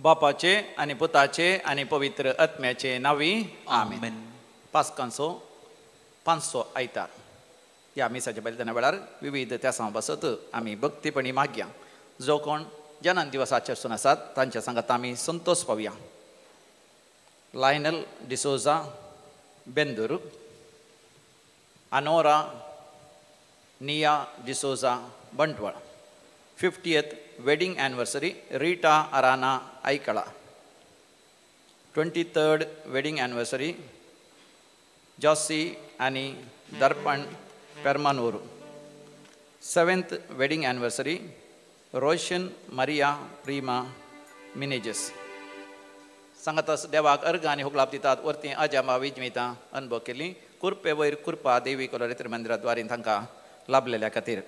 बापाचे आनी पुताचे आनी पवित्र आत्म्याचे नांवी आमेन. पास्कांचो पांचसो आयतार ह्या मिसाच्या बलिदाना वेळार विविध त्यासां बसत आमी भक्तीपणी मागया. जो कोण जनन दिवस आचरसून आसात तांच्या सांगात आमी Santosh पावया. Lionel D'Souza Bendur, Anora Nia D'Souza Bantwal, 50th wedding anniversary Rita Arana Aikala, 23rd wedding anniversary Josie आनी Darpan Permanur, 7th wedding anniversary Roshan Maria Prema Menezes. सांगात देवाक अर्घ आनी हुकलाप दितात. वरती अजामा विजमितां अनुभव केली कुरपे वयर कुरपा देवी कोलोरेत्र मंदिराद्वारीन तांकां लाभलेल्या खातीर.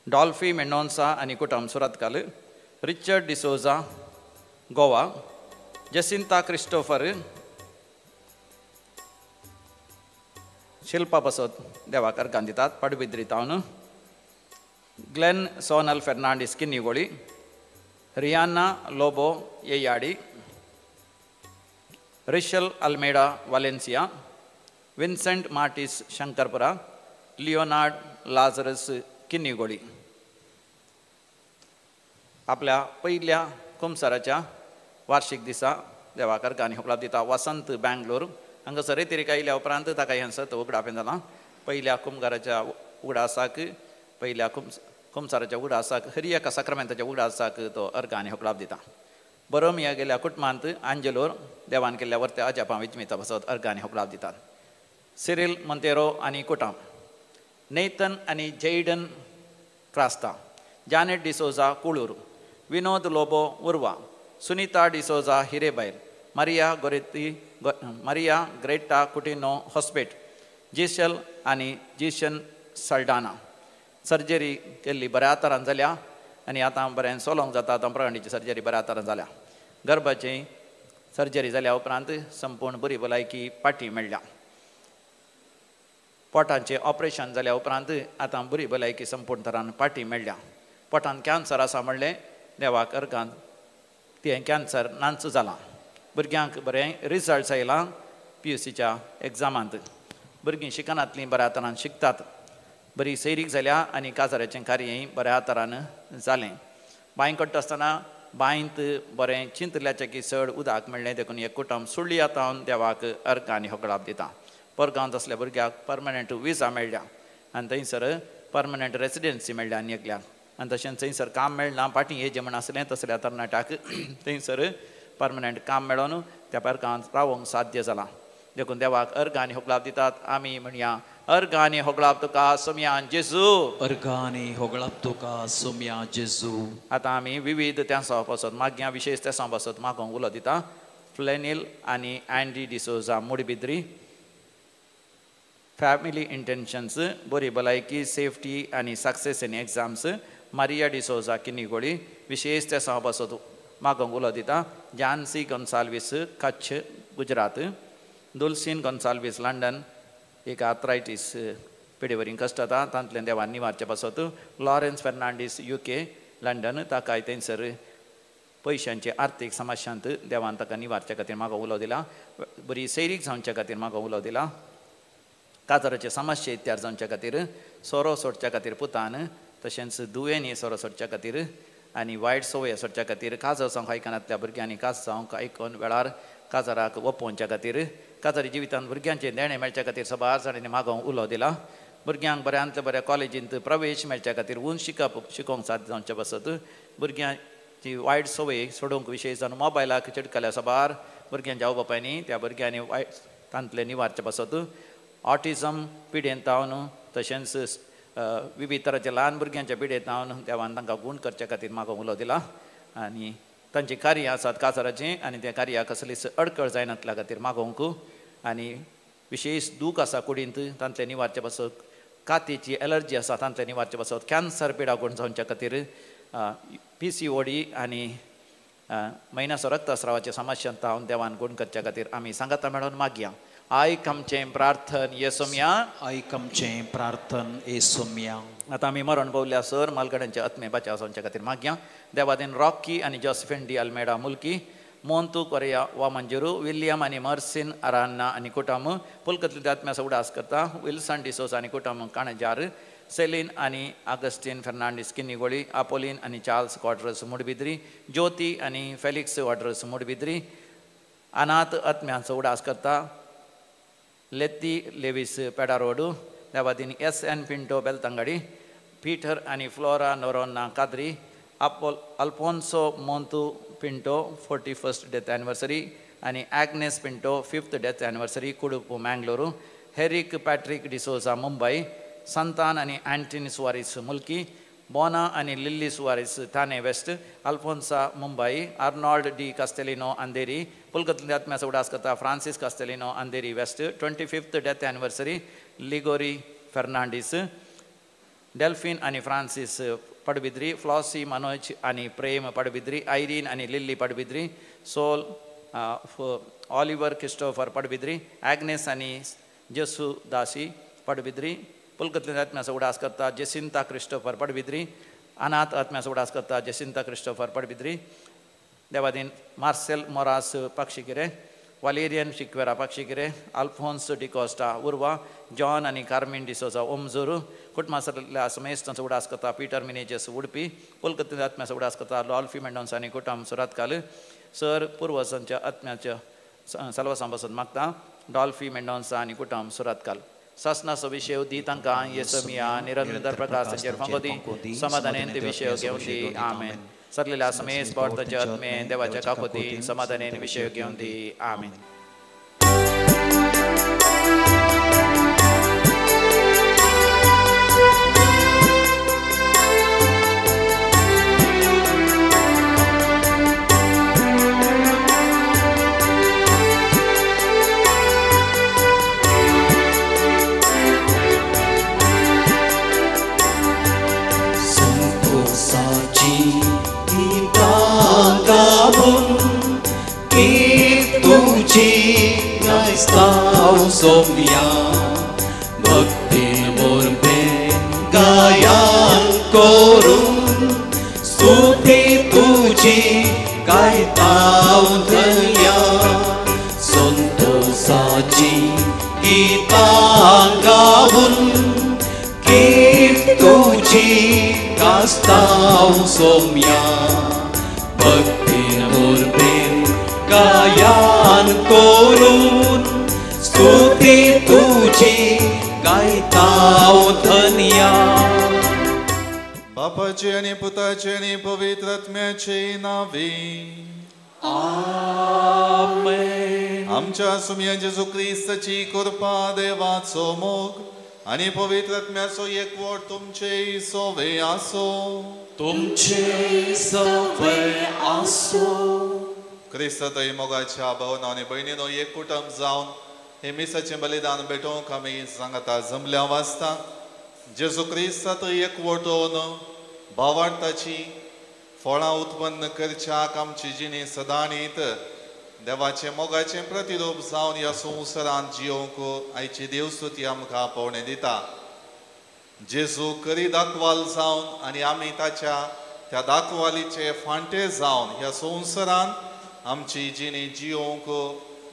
डॉल्फी मेंडोन्सा आनी कुटुंब सुरतकाल, रिचर्ड डिसोजा गोवा, जसिंता क्रिस्टोफर शिल्पा बसत देवाक अर्घान दितात. पडबिद्री तावन Glenn Sonal Fernandes Kinnigoli, Rihanna Lobo Yeyadi, Rishal Almeida Valencia, Vincent Martis Shankarpura, Leonard Lazarus Kinnigoli. आपल्या पयल्या कुमसाराच्या वार्षिक दिसा देवाक अर्घान हुकलाप दिता. वसंत बँगलोर हांगासर रेतिरिका आयल्या उपरांत ताका हें सत उगडापें जालां. पयल्या कुमगाराच्या उगडासाक, पयल्या कुमसाराच्या उगडासाक, हर एका साक्रामेंताच्या उगडासाक तो अर्घान हुकलाप दिता. बरोमिया गेल्या कुटुंबांत आंजेलोर देवान केल्ल्या वर्त्या अजापां विचमिता बसत अर्घान हुकलाप दितात. सिरील मोंतेरो आनी कुटुंब, नेथन आनी Jayden Crasta, Janet D'Souza Kulur, Vinod Lobo Urva, Sunita D'Souza Hirebail, Maria Goretti Maria Greta Coutinho Hospet, Giselle आनी जिशन सल्डाना. सर्जरी केल्ली बऱ्या तरान जाल्या आनी आतां बरें सोलोंक जाता. आतां प्रगणीची सर्जरी बऱ्या तरान जाल्या. गर्भाची सर्जरी जाल्या उपरांत संपूर्ण बरी भलायकी पाटी मेळ्ळ्या. पोटांचें ऑपरेशन जाल्या उपरांत आतां बरी भलायकी संपूर्ण तरान पाटी मेळ्ळ्या. पोटांत कॅन्सर आसा म्हणलें देवाक अर्गान तें कॅन्सर नाच जालां. भुरग्यांक बरें रिजल्ट्स आयलां PUCच्या एग्जामांत. भुरगीं शिकनातलीं बऱ्या तरान शिकतात. बरी सैरीक जाल्या आनी काजाराचें कार्यय बऱ्या तरान जालें. बांय कडटा आसतना बांयत बरें चिंतल्याचें की चड उदक मेळ्ळें देखून एक कुटुंब सुळया तावन देवाक अर्घ आनी होगडाप दिता. परगांवांत आसल्या भुरग्याक परमनंट विजा मेळ्ळ्या आनी थंयसर परमनंट रेसिडेन्सी मेळ्ळ्या आनी एकल्याक, आनी तशेंच थंयसर काम मेळना फाटीं येजें म्हण आसलें तसल्या तरणाट्याक थंयसर परमनंट काम मेळोन त्या परगांवांत रावोंक साध्य जालां. देखून देवाक अर्घ आनी होगडाप दितात. आमी म्हणया अर्घ आनी होगडाप तुका सोम्यान जेजू, अर्घ आनी होगडाप तुका सोम्या जेजू. आतां आमी विविध त्यासां पासत मागया, विशेश त्यासां पासत मागोंक उलो दिता. फ्लेनील आनी अँडी डिसोजा मुडबिद्री, फॅमिली इंटेन्शन्स, बरी भलायकी, सेफ्टी आनी success in exams, Maria D'Souza Kinnigoli, विशेश त्यासां पासत मागोंक उलो दिता. जानसी गोन्साल्वीस कच्छ गुजरात, दुलसीन गोन्साल्वीस लंडन, एक आर्थरायटीस पिडेवरीं कश्ट जाता तांतल्यान देवान निवारचे पासत. लॉरेन्स फेर्नांडीस UK London, ताकाय थंयसर पयशांचे आर्थीक समस्यांत देवान ताका निवारच्या खातीर म्हाका उलो दिला. बरी सैरीक जावच्या खातीर म्हाका उलो दिला. काजाराचे समस्या तयार जावच्या खातीर, सोरो सोडच्या खातीर पुतान, तशेंच दुयेंनी सोरो सोडच्या खातीर आनी वायट संवय सोडच्या खातीर, काजार जावंक आयकनातल्या भुरग्यांनी काज जावंक आयकून वेळार काजाराक वपोवच्या खातीर, काजारी जिवितांत भुरग्यांचें देणें मेळच्या खातीर सबार जाणांनी मागोवंक उलो दिला. भुरग्यांक बऱ्यांतल्या बऱ्या कॉलेजींत प्रवेश मेळच्या खातीर, उंच शिकप शिकोवंक साध्य जावचे पासत, भुरग्यांची वायट संवय सोडोवंक विशेश जावन मोबायलाक चिटकल्या सबार भुरग्यांच्या आवय बापायनी त्या भुरग्यांनी वायट तांतले निवारचे पासत, ऑटिजम पिडेंत जावन तशेंच विविध तरांच्या ल्हान भुरग्यांच्या पिडेंत जावन देवान तांकां गूण करच्या खातीर मागोवंक उलो दिला. आनी तांचीं कार्यां आसात काजाराचीं आनी त्या कार्याक कसलीच अडकळ जायनातल्या खातीर मागोवंक, आनी विशेश दूख आसा कुडींत तांतले निवारचे पासत, कातीची एलर्जी आसा तांतले निवारचे पासत, कॅन्सर पिडा गूण जावच्या खातीर, PCOD आनी म्हयन्याचो रक्तस्रावाचे समस्यान हांव देवान गुण करच्या खातीर आमी सांगाता मेळोवन मागया. आयक आमचें प्रार्थन येसोमया. आयक आमचें प्रार्थन येसोमया. आतां आमी मरण पावल्या सर मालगड्यांच्या आत्मे बचाव जावच्या खातीर मागया. देवादीन रॉकी आनी जोसेफिन डी अल्मेडा मुल्की, मोंतू कोरिया वामंजुरू, विल्यम आनी मर्सिन अरान्ना आनी कुटुंब, पुलकतले आत्म्याचो उडास करता विल्सन डिसोजा आनी कुटुंब काणजार, सेलीन आनी आगस्टीन फेर्नांडीस किन्नीगोळी, आपोलीन आनी चार्ल्स क्वाड्रस मुडबिद्री, ज्योती आनी फेलिक्स क्वाड्रस मुडबिद्री, अनाथ आत्म्यांचो उडास करता लेत्ती लेवीस पेडारोडू, देवादीन S N Pinto Belthangady, Peter आनी Flora Noronha Kadri, Alfonso Montu Pinto 41st death anniversary आनी Agnes Pinto 5th death anniversary Kudupu Mangalore, Herrick Patrick D'Souza Mumbai, Santan आनी अँटनी सुवारीस मुल्की, बोना आनी Lily Soares Thane west, Alphonsa Mumbai, Arnold D Castelino Andheri, पुलकतले आत्म्याचो उडास करता Francis Castelino Andheri west, 25th death anniversary Ligori Fernandes, Delphine आनी Francis पडबिद्री, flossy Manoj आनी प्रेम पडबिद्री, Irene आनी लिल्ली पडबिद्री, सोल ऑलिवर क्रिस्टोफर पडबिद्री, आग्नेस आनी जेसू दासी पडबिद्री, पुलकतले आत्म्याचो उडास करता जेसिंता क्रिस्टोफर पडबिद्री, अनाथ आत्म्याचो उडास करता जेसिंता क्रिस्टोफर पडबिद्री, देवादीन मार्सेल मोरास पक्षिगिरे, वालेरियन शिक्वेरा पक्षिगिरे, अल्फोन्स डिकोस्टा उर्वा, जॉन आनी कार्मीन डिसोजा ओमजोरू, कुटुंबांतल्या समेस्तांचो उडास करता पीटर मिनेजस उडपी, पुलकतले आत्म्याचो उडास करता लॉल्फी मेंडोन्स आनी कुटुंब सुरातकाल, सर पुर्वजांच्या आत्म्याच्या सलवासां पासून मागता डॉल्फी मेंडोन्सा आनी कुटुंब सुरातकाल. सासनाचो विशय दी तांकां येसमिया, निरंतर प्रकाशाचेर फांको दी, समाधानेन ते विशय घेवन दी. आमेन. सरलेल्या समेस पावताच्या आत्मे देवाच्या काकोतीन समाधानेन विशय घेवन दी. आमेन. सोम्या भक्ती मोरबे गायन करून स्तुती तुझी गायताव धन्या, संतोषाची गीतां गाऊन कीर्त तुझी गाजताव सोम्या, भक्ती मोरबे गायन करून स्तुती तुझी गायताव धन्या. बापाचे आनी पुताचे आनी पवित्र आत्म्याचे नावे आमेन. आमच्या सुम्या जेजू क्रिस्ताची कृपा, देवाचो मोग आनी पवित्र आत्म्याचो एकवट तुमचे सोवे आसो. तुमचे सोवे आसो. क्रिस्तातय मोगाच्या भावना आनी भयणीनो एक कुटुंब जावन हे मिसाचें बलिदान भेटोवंक आमी सांगता जमल्या वाचता जेजू क्रिस्तांत एकवटोवन भावार्थाची फळां उत्पन्न करच्याक आमची जिणी सदांनीत देवाचें मोगाचें प्रतिरूप जावन ह्या संवसारांत जियोवंक आयची देवस्तुती आमकां पावणे दिता. जेजू करी दाखवाल जावन आनी आमी ताच्या त्या दाखवालीचे फांटे जावन ह्या संवसारांत आमची जिणी जियोवंक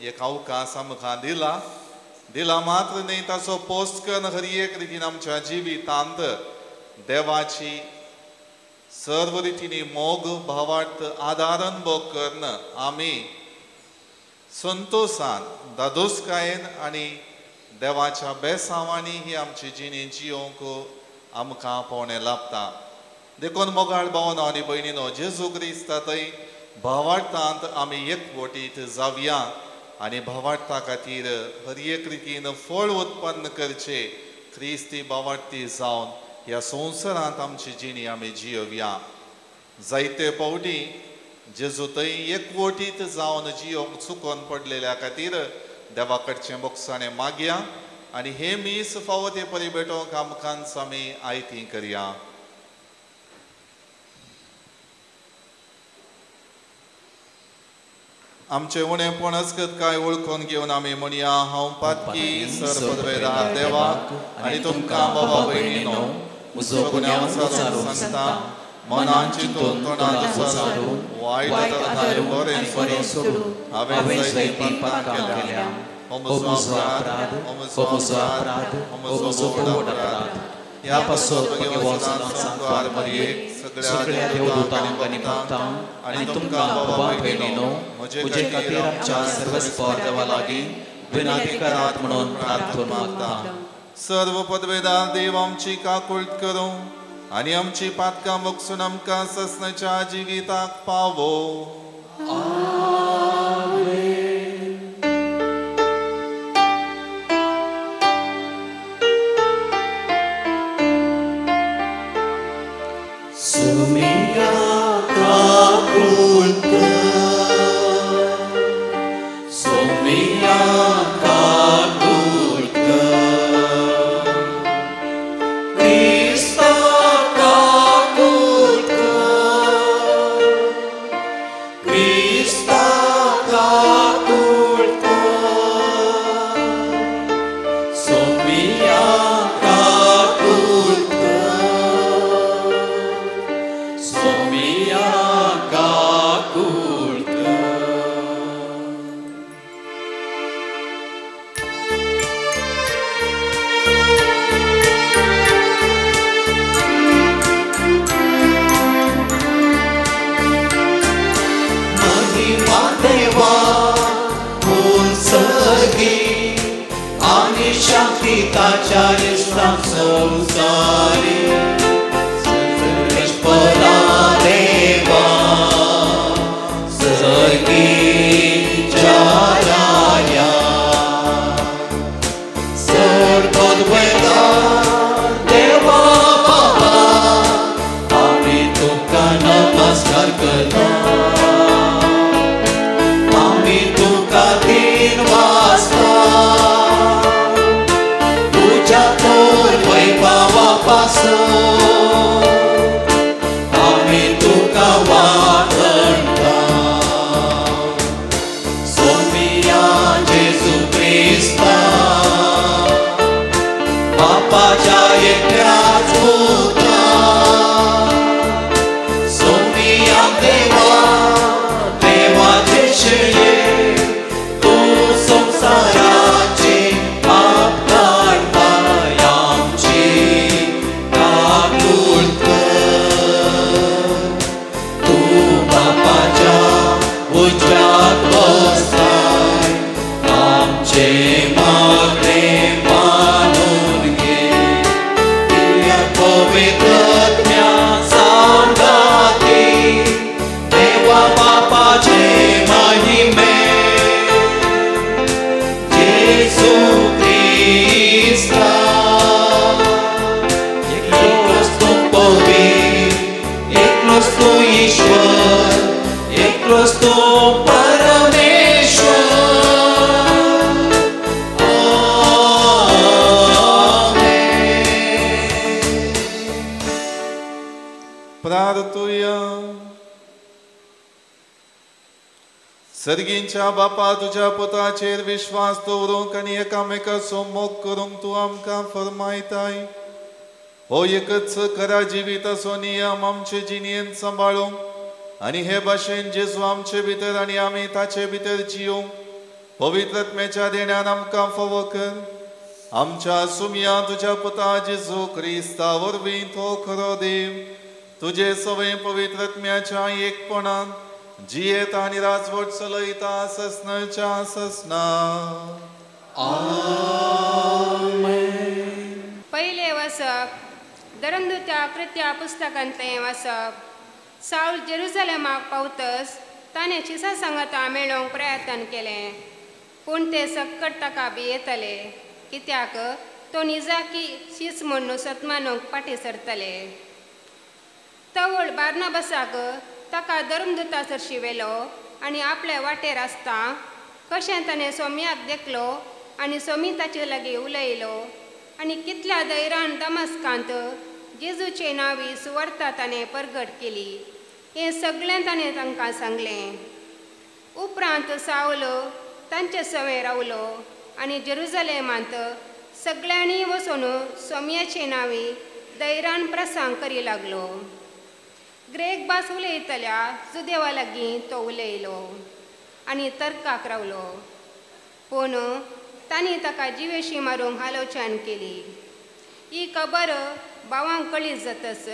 एक अवकाश आमकां दिला. दिला मात्र न्ही, ताचो पोस्ट करून हर एक रितीन आमच्या जिवितांत देवाची सर्व रितींनी मोग भावार्थ आदार अनुभव करून आमी संतोशान दादोसकायेन आनी देवाच्या बेसांवांनी ही आमची जिणी जियोवंक आमकां पावणे लाभता. देखून मोगाळ भावनो आनी भयणीनो, जेजू क्रिस्तांतय भावार्थांत आमी एकवटीत जावया आनी भावार्था खातीर हर एक रितीन फळ उत्पन्न करचे क्रिस्ती भावार्थी जावन ह्या संवसारांत आमची जिणी आमी जियोवया. जायते फावटी जेजू थंय एकवटीत जावन जियोवंक चुकोन पडलेल्या खातीर देवा कडचें बोगसाणें मागया आनी हे मीस फावो ते परी भेटोवंक आमकांच आमी आयती करया. आमचे उणेपण अस्कत काय वळखून घेवन आमी म्हणया, हांव पातकी सर्व देवाक आनी तुमकां बाबा भयणीनो म्हजो गुन्यांव विचारून सांगता, मनान चिंतून तोंडान उचारून वायट आनी बरें सोडून हांवें जायतीं पातकां केल्या. हो म्हजो अपराध, हो म्हजो अपराध, हो म्हजो व्हड अपराध. ह्या पासत सांतवार मरियेक, सगळ्या देवदूतांक आनी भक्तांक आनी तुमकां बाबा भयणीनो म्हजे खातीर आमच्या सर्वेस्पर देवा लागीं विनंती करात म्हणून प्रार्थना मागता. सर्व पदवेदार देव आमची काकूळट करूं आनी आमची पातकां मोगसून आमकां ससनाच्या जिविताक पावो. सर्गींच्या बापा, तुज्या पुताचेर विश्वास दवरूंक आनी एकामेकाचो मोग करूंक तूं आमकां फर्मायताय. हो एकच खऱ्या जिविताचो नियम आमचे जिणेंत सांबाळूंक आनी हे भाशेन जेजू आमचे भितर आनी आमी ताचे भितर जियोंक पवित्र आत्म्याच्या देण्यान आमकां फावो कर. आमच्या सुमया तुज्या पुता जेजू क्रिस्ता वरवीं तो खरो देव तुजे सवय पवित्र आत्म्याच्या एकपणान जियेता आनी राजवट चलयता ससनाच्या ससना. पयलें वाचप धर्मदूत्या कृत्या पुस्तकांतलें वाचप. सावल जेरुजलेमाक पावतच ताणें शिसा सांगाता मेळोवंक प्रयत्न केलें, पूण ते सक्कट ताका भियेतले, कित्याक तो निजाकी शीस म्हूण सतमानूंक फाटीं सरतले. तवळ बार्नाबसाक ताका धर्मदूता सरशी व्हेलो आनी आपले वाटेर आसता कशें ताणें सोम्याक देखलो आनी सोमी ताचे लागीं उलयलो आनी कितल्या धैर्यान दमस्कांत जेजूचे नांवी सुवार्ता ताणें परगट केली हें सगळें ताणें तांकां सांगलें. उपरांत सावल तांचे सवें रावलो आनी जेरुजलेमांत सगळ्यांनी वचून सोम्याचे नांवी दैरान प्रसंग करी लागलो. ग्रेक भास उलयतल्या जुदेवा लागीं तो उलयलो आनी तर्काक रावलो, पूण तांणी ताका जिवेशी मारूंक हालोवचान केली. ही खबर भावांक कळीत जातच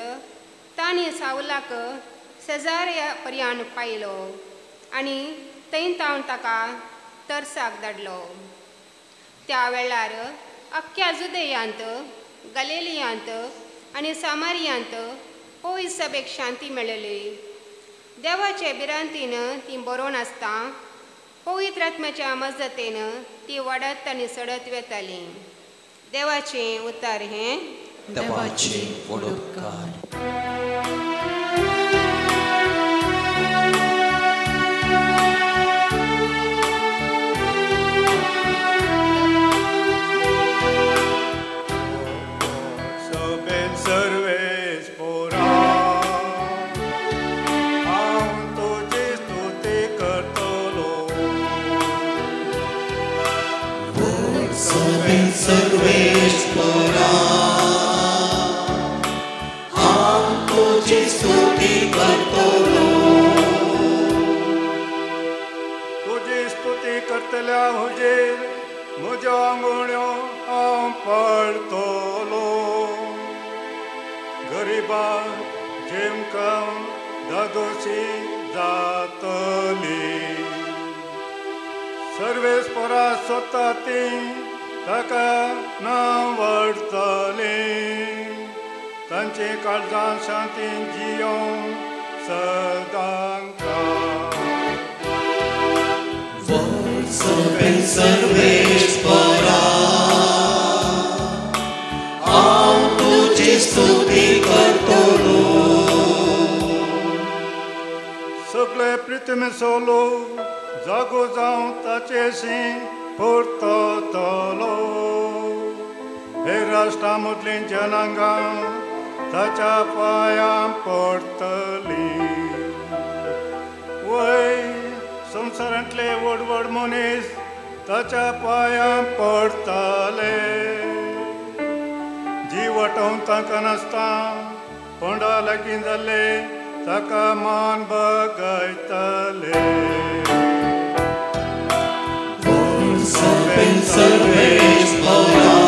तांणी सावलाक शेजाऱ्या पर्यान पायलो आनी थंय तावन ताका तरसाक धाडलो. त्या वेळार अख्ख्या जुदेयांत, गलेलियांत आनी सामारियांत पयस सभेक शांती मेळ्ळी. देवाचे भिरांतीन ती बरोवन आसता पवित्र आत्म्याच्या मजतीन ती वाडत आनी सडत वेताली. देवाचें उतर हें. देवाचे व्हड उपकार. सर्वेश्वरा हांव तुजी स्तुती करतलो. तुजी स्तुती करतल्या हुजीर म्हज्या आंगोण्यो हांव पळतलो. गरिबा जेमकां धादोशी जातली. सर्वेस्परा सोता ती ताका नावडतली. तांचे काळजां शांतीन जियोवंक सदांकाळ. सर्वेश्वरा हांव तुजी स्तुती करतलो. सगळे पृथ्वी सोलो जागो जावं ताचेशी परततलो. हे राष्ट्रा मदलीं जनांगां ताच्या पांयां पडटली. वय संवसारांतले व्हड व्हड मनीस ताच्या पांयां पडटले. जी वाटोवंक तांकां नासता फोंडा लागीं जाल्ले ताका मान बगायतले. सर्वेश्वरा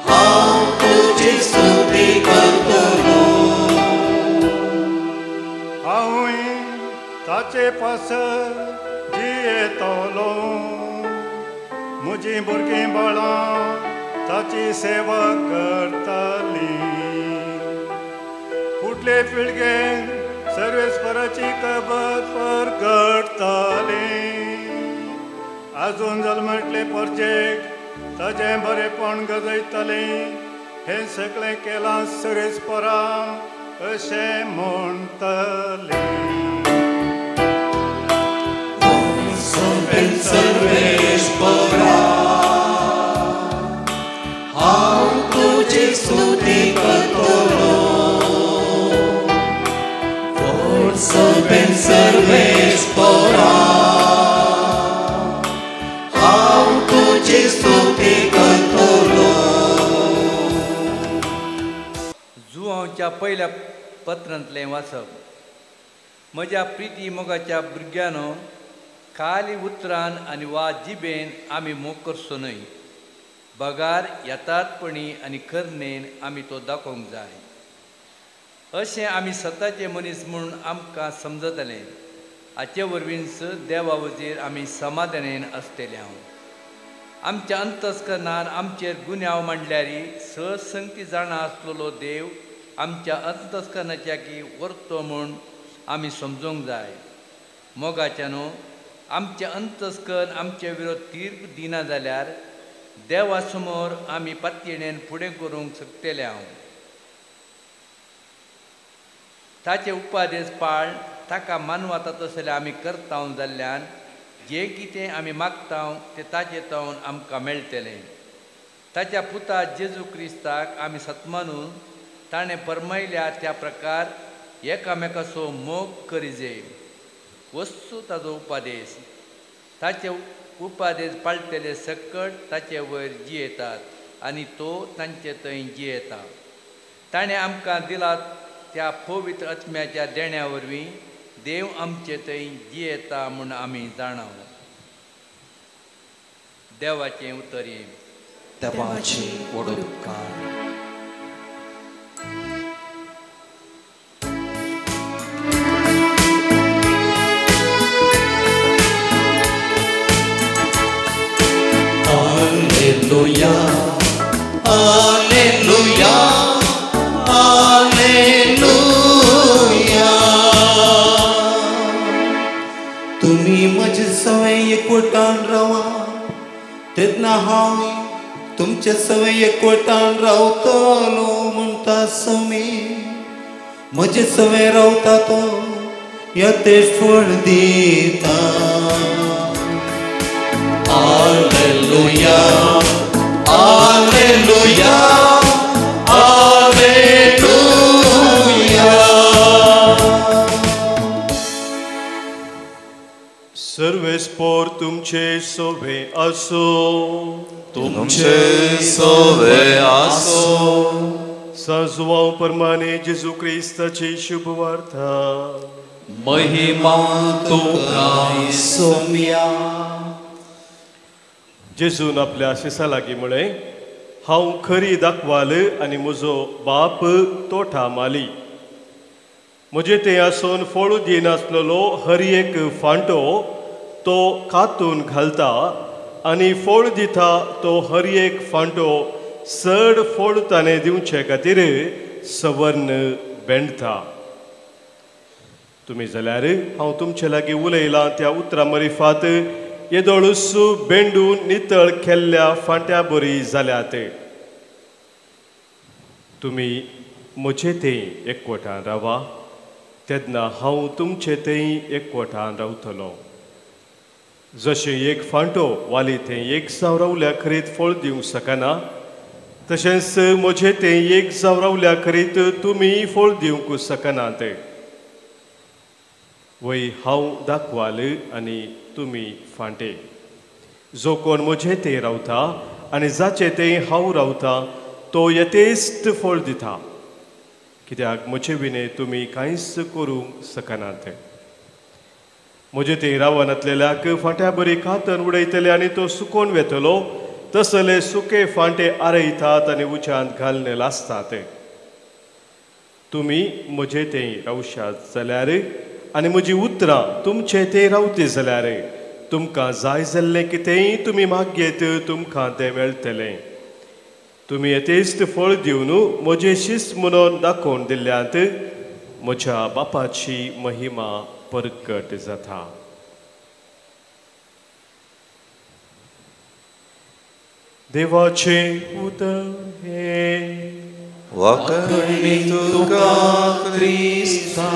हांव तुजी स्तुती करतलो. हांवूय ताचे पासत जियेतलो. म्हजीं भुरगीं बाळां ताची सेवा करतली. फुडले पिळगेन सर्वेस्पराची खबर परगटतली. आजून जल्मटले परजेक ताजें बरेपण गजयतलें. हें सगळें केलां सर्वेस्परा अशें म्हणटलें. सर्वेश्वरा हांव तुजी स्तुती करतलो. सर्वेश्वरा हांव तुजी स्तुती करतलो. जुवांच्या पयल्या पत्रांतलें वाचप. म्हज्या प्रिती मोगाच्या भुरग्यांनो, खाली उतरान आनी वा जिबेन आमी मोग करचो न्हय, बगार यथार्थपणी आनी करणेन आमी तो दाखोवंक जाय. अशें आमी सताचे मनीस म्हूण आमकां समजतलें. हाचे वरवींच देवा वजीर आमी समाधानेन आसतले. हांव आमच्या अंतस्करणान आमचेर गुन्यांव मांडल्यारी सहसंगती जाणा आसलेलो देव आमच्या अंतस्करणाच्या की व्हरतो म्हूण आमी समजूंक जाय. मोगाच्यानो, आमचें अंतस्करण आमचे विरोध तीर्प दिना जाल्यार देवा समोर आमी पातयेणेन फुडें करूंक शकतले. हांव ताचे उपादेश पाळ ताका मानवता तसले आमी करता जाल्ल्यान जें कितें आमी मागता तें ताचे तावन आमकां मेळटलें. ताच्या पुता जेजू क्रिस्ताक आमी सत्मानून ताणें परमयल्या त्या प्रकार एकामेकाचो मोग करिजे. वस्तू ताजो उपादेश. ताचे उपादेश पाळटले सकट ताचे वयर जियेतात आनी तो तांचे थंय जियेता. ताणें आमकां दिला त्या पवित्र आत्म्याच्या देण्या वरवीं देव आमचे थंय जियेता म्हूण आमी जाणाव. देवाचें उतर हें. देवाचे व्हड उपकार. Alleluia, Alleluia, Alleluia. तुम्ही म्हजे सवय एकवटान रावा तेन्ना हांव तुमचे सवय एकवटान रावतलो म्हणटा स्वामी. म्हजे सवय रावता तो यथेच फळ दिता. Alleluia, Alleluia, Alleluia. सर्वेस्पोर तुमचे सोवे आसो. तुमचे सोवे आसो. साजुवाव परमाने जेजू क्रिस्ताची शुभवार्ता. महिमा तुका सोम्या. जेजून आपल्या शिसा लागीं म्हळें, हांव खरी दाखवाल आनी म्हजो बाप तोठा माली. म्हजे थंय आसून फळ दिनासलेलो हर एक फांटो तो कातून घालता आनी फळ दिता तो हर एक फांटो चड फळ ताणें दिवचे खातीर सवर्ण बेंडता. तुमी जाल्यार हांव तुमचे लागीं उलयलां त्या उतरां मरिफात येदोळूस बेंडून नितळ केल्ल्या फांट्या बरी जाल्यात. तुमी म्हजे थंय एकवटान रावा तेन्ना हांव तुमचे थंय एकवटान रावतलो. जशें एक फांटो वाली थंय एक जाव रावल्या खरीत फळ दिवंक शकना तशेंच म्हजे थंय एक जाव रावल्या खरीत तुमी फळ दिवंक शकनात. वय हांव दाखवाल आनी तुमी फांटे. जो कोण म्हजे थंय रावता आनी जाचे थंय हांव रावता तो यथेश्ट फळ दिता, कित्याक म्हजे विणे तुमी कांयच करूंक शकनात. म्हजे थंय रावनातलेल्याक फांट्या बरी कातन उडयतले आनी तो सुकोवन वेतलो. तसले सुके फांटे आरयतात आनी उच्यांत घालून लासतात. तुमी म्हजे थंय रावशात जाल्यार आनी म्हजी उतरां तुमचे थंय रावती जाल्यार तुमकां जाय जाल्लें कितेंय तुमी मागयेत तुमकां तें मेळटलें. तुमी यथेश्ट फळ दिवन म्हजें शिस्त म्हणून दाखोवन दिल्ल्यांत म्हज्या बापाची महिमा परकट जाता. देवाचें उतर हें. वाकणी तुका क्रिस्ता.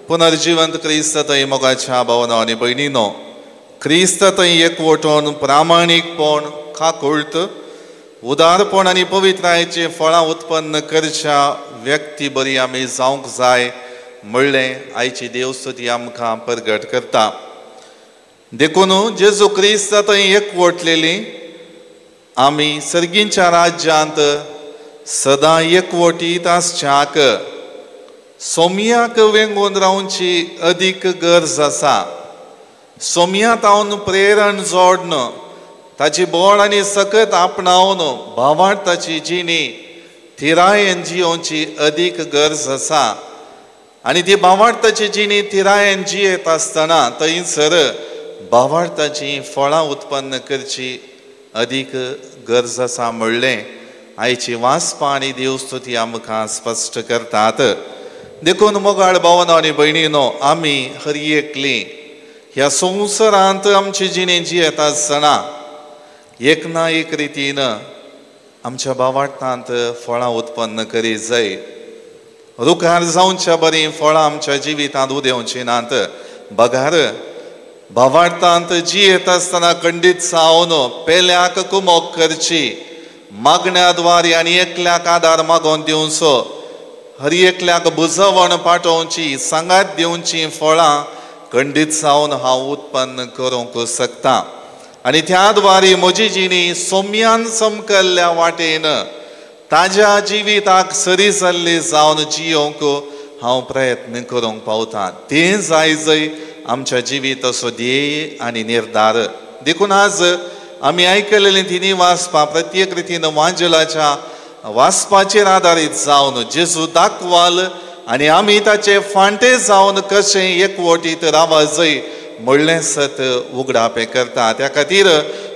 पुनर्जिवंत क्रिस्त थंय मोगाच्या भावना आनी भयणीनो, क्रिस्त थंय एकवटून प्रामाणीकपण, काकुळट, उदारपण आनी पवित्रायेचीं फळां उत्पन्न करच्या व्यक्ती बरी आमी जावंक जाय म्हणलें आयची देवस्तुती आमकां परगट करता. देखून जेजू क्रिस्त थंय एकवटलेली आमी सर्गींच्या राज्यांत सदां एकवटीत आसच्याक सोम्याक वेंगून रावची अदीक गरज आसा. सोम्या तावन प्रेरण जोडन ताची बळ आनी सकत आपणावन भावार्थाची जिणी थिरायेन जियोवची अदीक गरज आसा. आनी ती भावार्थाची जिणी थिरायेन जियेत आसतना थंयसर भावार्थाची फळां उत्पन्न करची अदीक गरज आसा म्हणलें आयची वाचपां आनी देवस्तुती आमकां स्पश्ट करतात. देखून मोगाळ भावना आनी भयणीनो, आमी हर एकली ह्या संवसारांत आमची जिणी जियेत आसतना एक ना एक रितीन आमच्या भावार्थांत फळां उत्पन्न करीत जाय. रुखार जावच्या बरीं फळां आमच्या जिवितांत उदेवचीं नात, बगार भावार्थांत जियेत आसतना खंडीत जावन पेल्याक कुमोक करची, मागण्या द्वारे आनी एकल्याक आदार मागोवन दिवचो, हर एकल्याक बुजवण पाठोवची, सांगात दिवची फळां खंडीत जावन हांव उत्पन्न करूंक शकता आनी त्या द्वारे म्हजी जिणी सोम्यान समकल्ल्या वाटेन ताज्या जिविताक सरी जाल्ली जावन जियोंक हांव प्रयत्न करूंक पावता. तें जाय जय आमच्या जिविताचो ध्येय आनी निर्धार. देखून आज आमी आयकलेली तिनी वाचपां प्रत्येक रितीन वांजेलाच्या वाचपाचेर आदारीत जावन जेजू दाखवाल आनी आमी ताचे फांटे जावन कशें एकवटीत रावजय म्हणलें सत उगडापें करता. त्या खातीर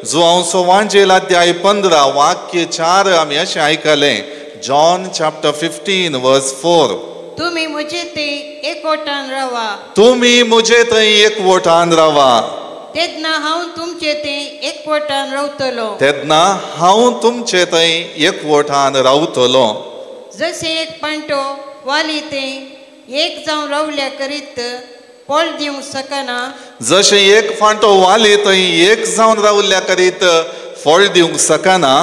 जुवांवचो वांजेल अध्याय 15 वाक्य 4 आमी अशें आयकलें, जॉन चॅप्टर 15 वर्स 4, तुमी म्हजे थंय एकवटान रावा, तुमी म्हजे थंय एकवटान रावा, तेन्ना हांव तुमचे थंय एकवटान रावतलो, तेन्ना हांव तुमचे थंय एकवटान रावतलो. जशें एक पांटो वाली थंय एक जावन रावल्या करीत फळ दिवंक शकना, जशें एक फांटो वाली थंय एक जावन रावल्या करीत फळ दिवंक शकना,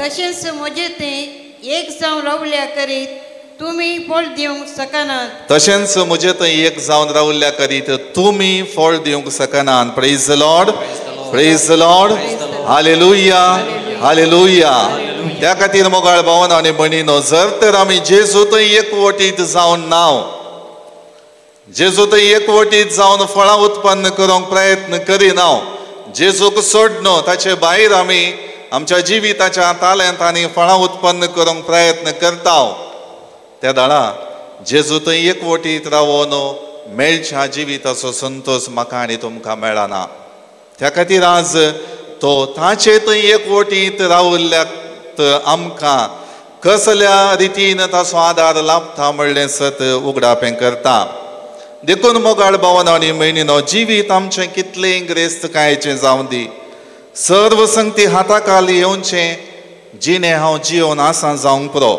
तशेंच म्हजे थंय एक जावन रावल्या करीत तुमी फळ दिवंक शकनात, तशेंच म्हजे थंय एक जावन रावल्या करीत तुमी फळ दिवंक शकनात. Praise the Lord, praise the Lord, hallelujah, hallelujah. त्या खातीर मोगाळ भावन आनी भयणीनो, जर तर आमी जेजू थंय एकवटीत जावन नाव, जेजू थंय एकवटीत जावन फळां उत्पन्न करूंक प्रयत्न करिना, जेजूक सोडनो ताचे भायर आमी आमच्या जिविताच्या तालेंतांनी फळां उत्पन्न करूंक प्रयत्न करता, त्या दाळा जेजू थंय एकवटीत रावन मेळच्या जिविताचो संतोश म्हाका आनी तुमकां मेळना. त्या खातीर आज तो ताचे थंय एकवटीत रावल्ल्याक आमकां कसल्या रितीन ताचो आदार लाभता म्हणलें सत उगडापें करता. देखून मोगाळ भावन आनी भयणीनो, जिवीत आमचें कितलें गिरेस्तकायेचें जावं दी, सर्व संगती हाताखाली येवचें जिणें हांव जियोन आसा जावंक पुरो,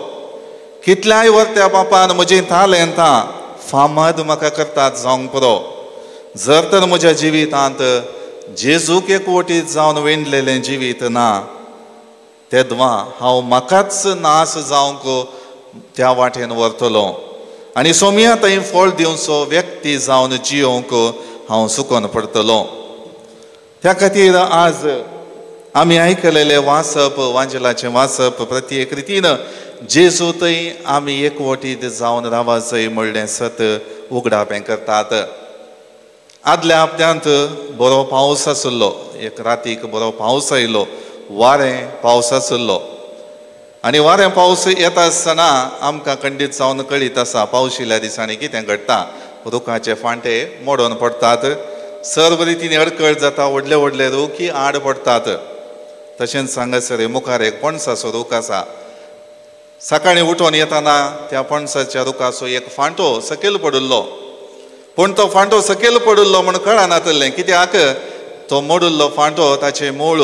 कितल्याय वर्त्या बापान म्हजीं तालेंतां फामाद म्हाका करतात जावंक पुरो, जर तर म्हज्या जिवितांत जेजूक एकवटीत जावन वेंडलेलें जिवीत ना, तेदवा हांव म्हाकाच नास जावंक त्या वाटेन व्हरतलो आनी सोम्या थंय फळ दिवचो व्यक्ती जावन जियोंक हांव सुकोन पडटलो. त्या खातीर आज आमी आयकलेलें वाचप, वांजेलाचें वाचप प्रत्येक रितीन जेजू थंय आमी एकवटीत जावन रावचय म्हणलें सत उगडापें करतात. आदल्या हप्त्यांत बरो पावस आशिल्लो, एक रातीक बरो पावस आयलो, वारें पावस आशिल्लो आनी वारें पावस येता आसतना आमकां खंडीत जावन कळीत आसा पावशिल्ल्या दिसांनी कितें घडटा, रुखाचे फांटे मोडून पडटात, सर्व रितीन अडकळ जाता, व्हडले व्हडले रुखी आड पडटात. तशेंच हांगासर मुखार एक पणसाचो रूख आसा, सकाळीं उठोन येताना त्या पणसाच्या रुखाचो एक फांटो सकयल पडिल्लो, पूण तो फांटो सकयल पडिल्लो म्हूण कळनातलें कित्याक तो मोडिल्लो फांटो ताचें मूळ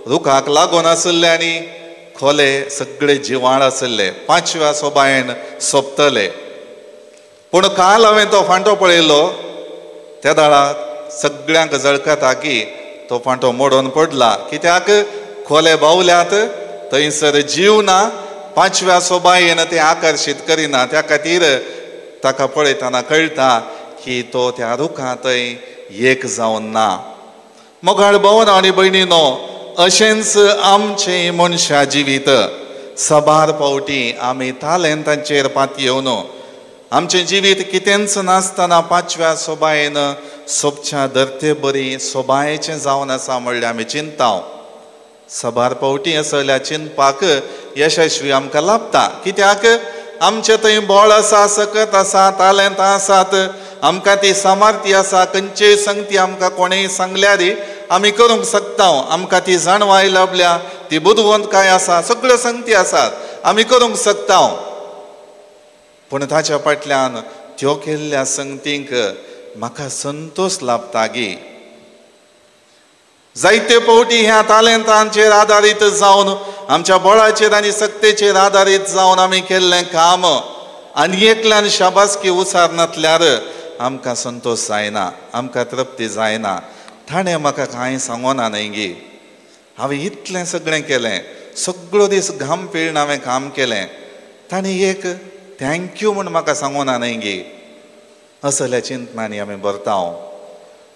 रुखाक लागून आशिल्लें आनी खोले सगळे जिवाळ आशिल्ले, पांचव्या सोबायन सोंपतले. पूण काल हांवें तो फांटो पळयलो, त्या दाळा सगळ्यांक जळकता की तो फांटो मोडून पडला, कित्याक खोले बावल्यात, थंयसर जीव ना, पांचव्या सोबायेन ते आकर्शीत करिना. त्या खातीर ताका पळयतना कळटा की तो त्या रुखा थंय एक जावन ना. मोगाळ भवन आनी भयणीनो, अशेंच आमचें मनशा जिवीत साबार फावटी आमी तालेंतांचेर पातयेवन आमचें जिवीत कितेंच नासतना पांचव्या सोबायेन सोबच्या धरते बरी सोबायेचें जावन आसा म्हणल्यार आमी चिंता. साबार फावटी असल्या चिंतपाक यशस्वी आमकां लाभता, कित्याक आमचें थंय बळ आसा, सकत आसा, तालेंतां आसात, आमकां ती सामर्थ्य आसा, खंयचेय संगती आमकां कोणेय सांगल्यार आमी करूंक शकता, आमकां ती जाणवाय लाभल्या, ती बुदवंतकाय आसा, सगळ्यो संगती आसात, आमी करूंक शकता. पूण ताच्या फाटल्यान त्यो केल्ल्या संगतींक म्हाका संतोश लाभता गी. जायते फावटी ह्या तालेंतांचेर आदारीत जावन आमच्या बळाचेर आनी सक्तेचेर आदारीत जावन आमी केल्लें काम आनी एकल्यान शाबासकी उचारनातल्यार आमकां संतोश जायना, आमकां तृप्ती जायना. ताणें म्हाका कांय सांगोना न्हय गी, हांवें इतलें सगळें केलें, सगळो दीस घाम पिळून हांवें काम केलें, ताणें एक thank you म्हूण म्हाका सांगोना न्हय गी. असल्या चिंतनांनी आमी भरता.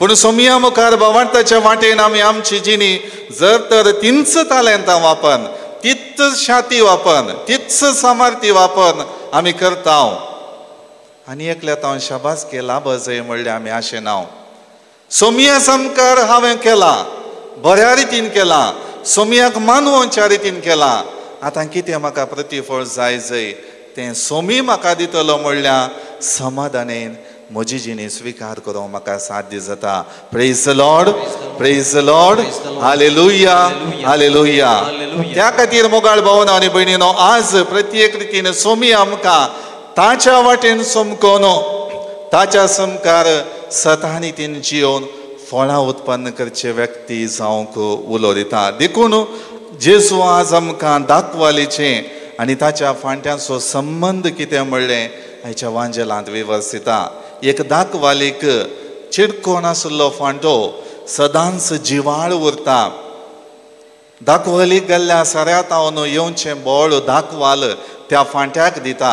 पूण सोमया मुखार भावार्थाच्या वाटेन आमी आमची जिणी जर तर तींच तालेंतां वापरून, तीच शाती वापरून, तीच सामर्थ्य वापरून आमी करता आनी एकल्या हांव शाबास केला बजय म्हणलें आमी आशें नांव. सोमया सामकार हांवें केला, बऱ्या रितीन केला, सोमयाक मानवच्या रितीन केला, आतां कितें म्हाका प्रतिफळ जाय जय तें सोमी म्हाका दितलो म्हणल्यार समाधानेन म्हजी जिणी स्विकार करूंक म्हाका साध्य जाता. Praise the Lord, praise the Lord, hallelujah, hallelujah. त्या खातीर मोगाळ भावना आनी भयणीनो, आज प्रत्येक रितीन सोमी आमकां ताच्या वाटेन समकोन ताच्या समकार सतानी तीन जियोन फळां उत्पन्न करचे व्यक्ती जावंक उलो दिता. देखून जेजू आज आमकां दाखवालीचें आनी ताच्या फांट्यांचो संबंद कितें म्हणलें हाच्या वांजेलांत विवर्सिता. एक दाखवालीक चिडकोन आशिल्लो फांटो सदांच जिवाळ उरता. दाखवालीक गेल्ल्या सऱ्या तावन येवचें बळ दाखवाल त्या फांट्याक दिता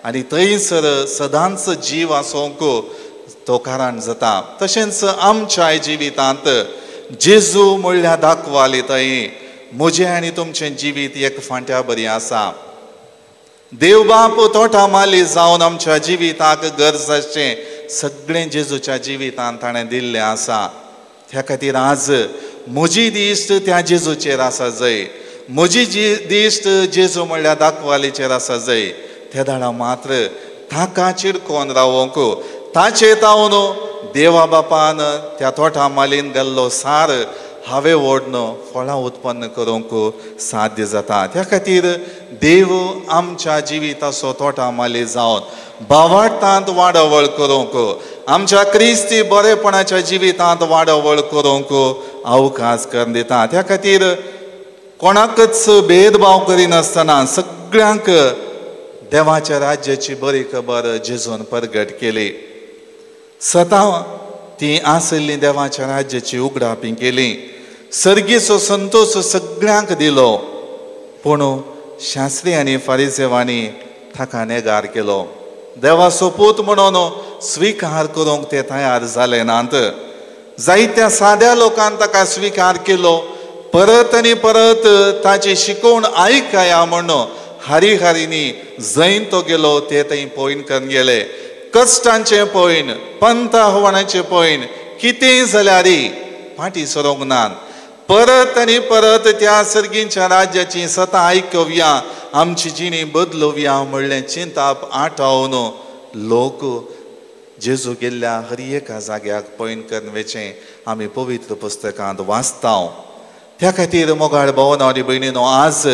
आनी थंयसर सदांच जीव आसूंक तो कारण जाता. तशेंच आमच्या जिवितांत जेजू म्हणल्यार दाखवाली थंय म्हजें आनी तुमचें जिवीत एक फांट्या बरी आसा. देव बाप तोटा माली जावन आमच्या जिविताक गरज आसचें सगळें जेजूच्या जिवितांत ताणें दिल्लें आसा. त्या खातीर आज म्हजी दिश्ट त्या जेजूचेर आसा जय, म्हजी दिश्ट जेजू म्हणल्यार दाखवालीचेर आसा जय, त्या दाडा मात्र ताका चिडकोन रावोंक ताचे तावन देवा बापान त्या तोटा मालीन गेल्लो सार हांवें ओडन फळां उत्पन्न करूंक साध्य जाता. त्या खातीर देव आमच्या जिविताचो तोटा माली जावन भावार्थांत वाडावळ करूंक, आमच्या क्रिस्ती बरेपणाच्या जिवितांत वाडावळ करूंक अवकाश करून दिता. त्या खातीर कोणाकच भेदभाव करिनासतना सगळ्यांक देवाच्या राज्याची बरी खबर जेजून परगट केली. सतां ती आशिल्ली देवाच्या राज्याची उगडापी केली, सर्गीचो संतोश सगळ्यांक दिलो, पूण शास्त्री आनी फारिजेवांनी ताका नेगार केलो. देवाचो पूत म्हणून स्विकार करूंक ते तयार जाले नात. जायत्या साद्या लोकान ताका स्विकार केलो, परत आनी परत ताची शिकोवण आयकया म्हणून हारी हारीनी जंय तो गेलो ते थंय पळोवन करून गेले. कश्टांचें पळोवन, पंथ आव्हानाचें पळोवन कितेंय जाल्यार फाटीं सरोंक नात. परत आनी परत त्या सर्गींच्या राज्याची सतां आयकुया, आमची जिणी बदलोवया म्हणलें चिंताप आठावन लोक जेजू गेल्ल्या हर एका जाग्याक पळोवन करून वचें आमी पवित्र पुस्तकांत वाचता. त्या खातीर मोगाळ भावना आनी भयणीनो, आज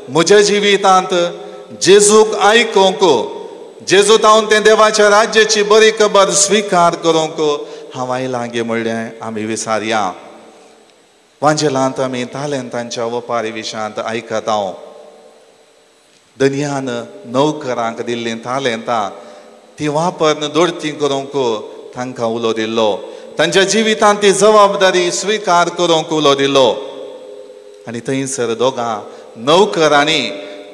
म्हज्या जिवितांत जेजूक आयकूंक, जेजू तावन तें देवाच्या राज्याची बरी खबर स्विकार करूंक हांव आयलां गे म्हणलें आमी विसारया. वांजेलांत आमी तालेंतांच्या वपारी विशयांत आयकता. दनयान नौकरांक दिल्लीं तालेंतां ती वापरून दोडती करूंक तांकां उलो दिल्लो, तांच्या जिवितांत ती जबाबदारी स्विकार करूंक उलो दिल्लो. आनी थंयसर दोगां नौकरांनी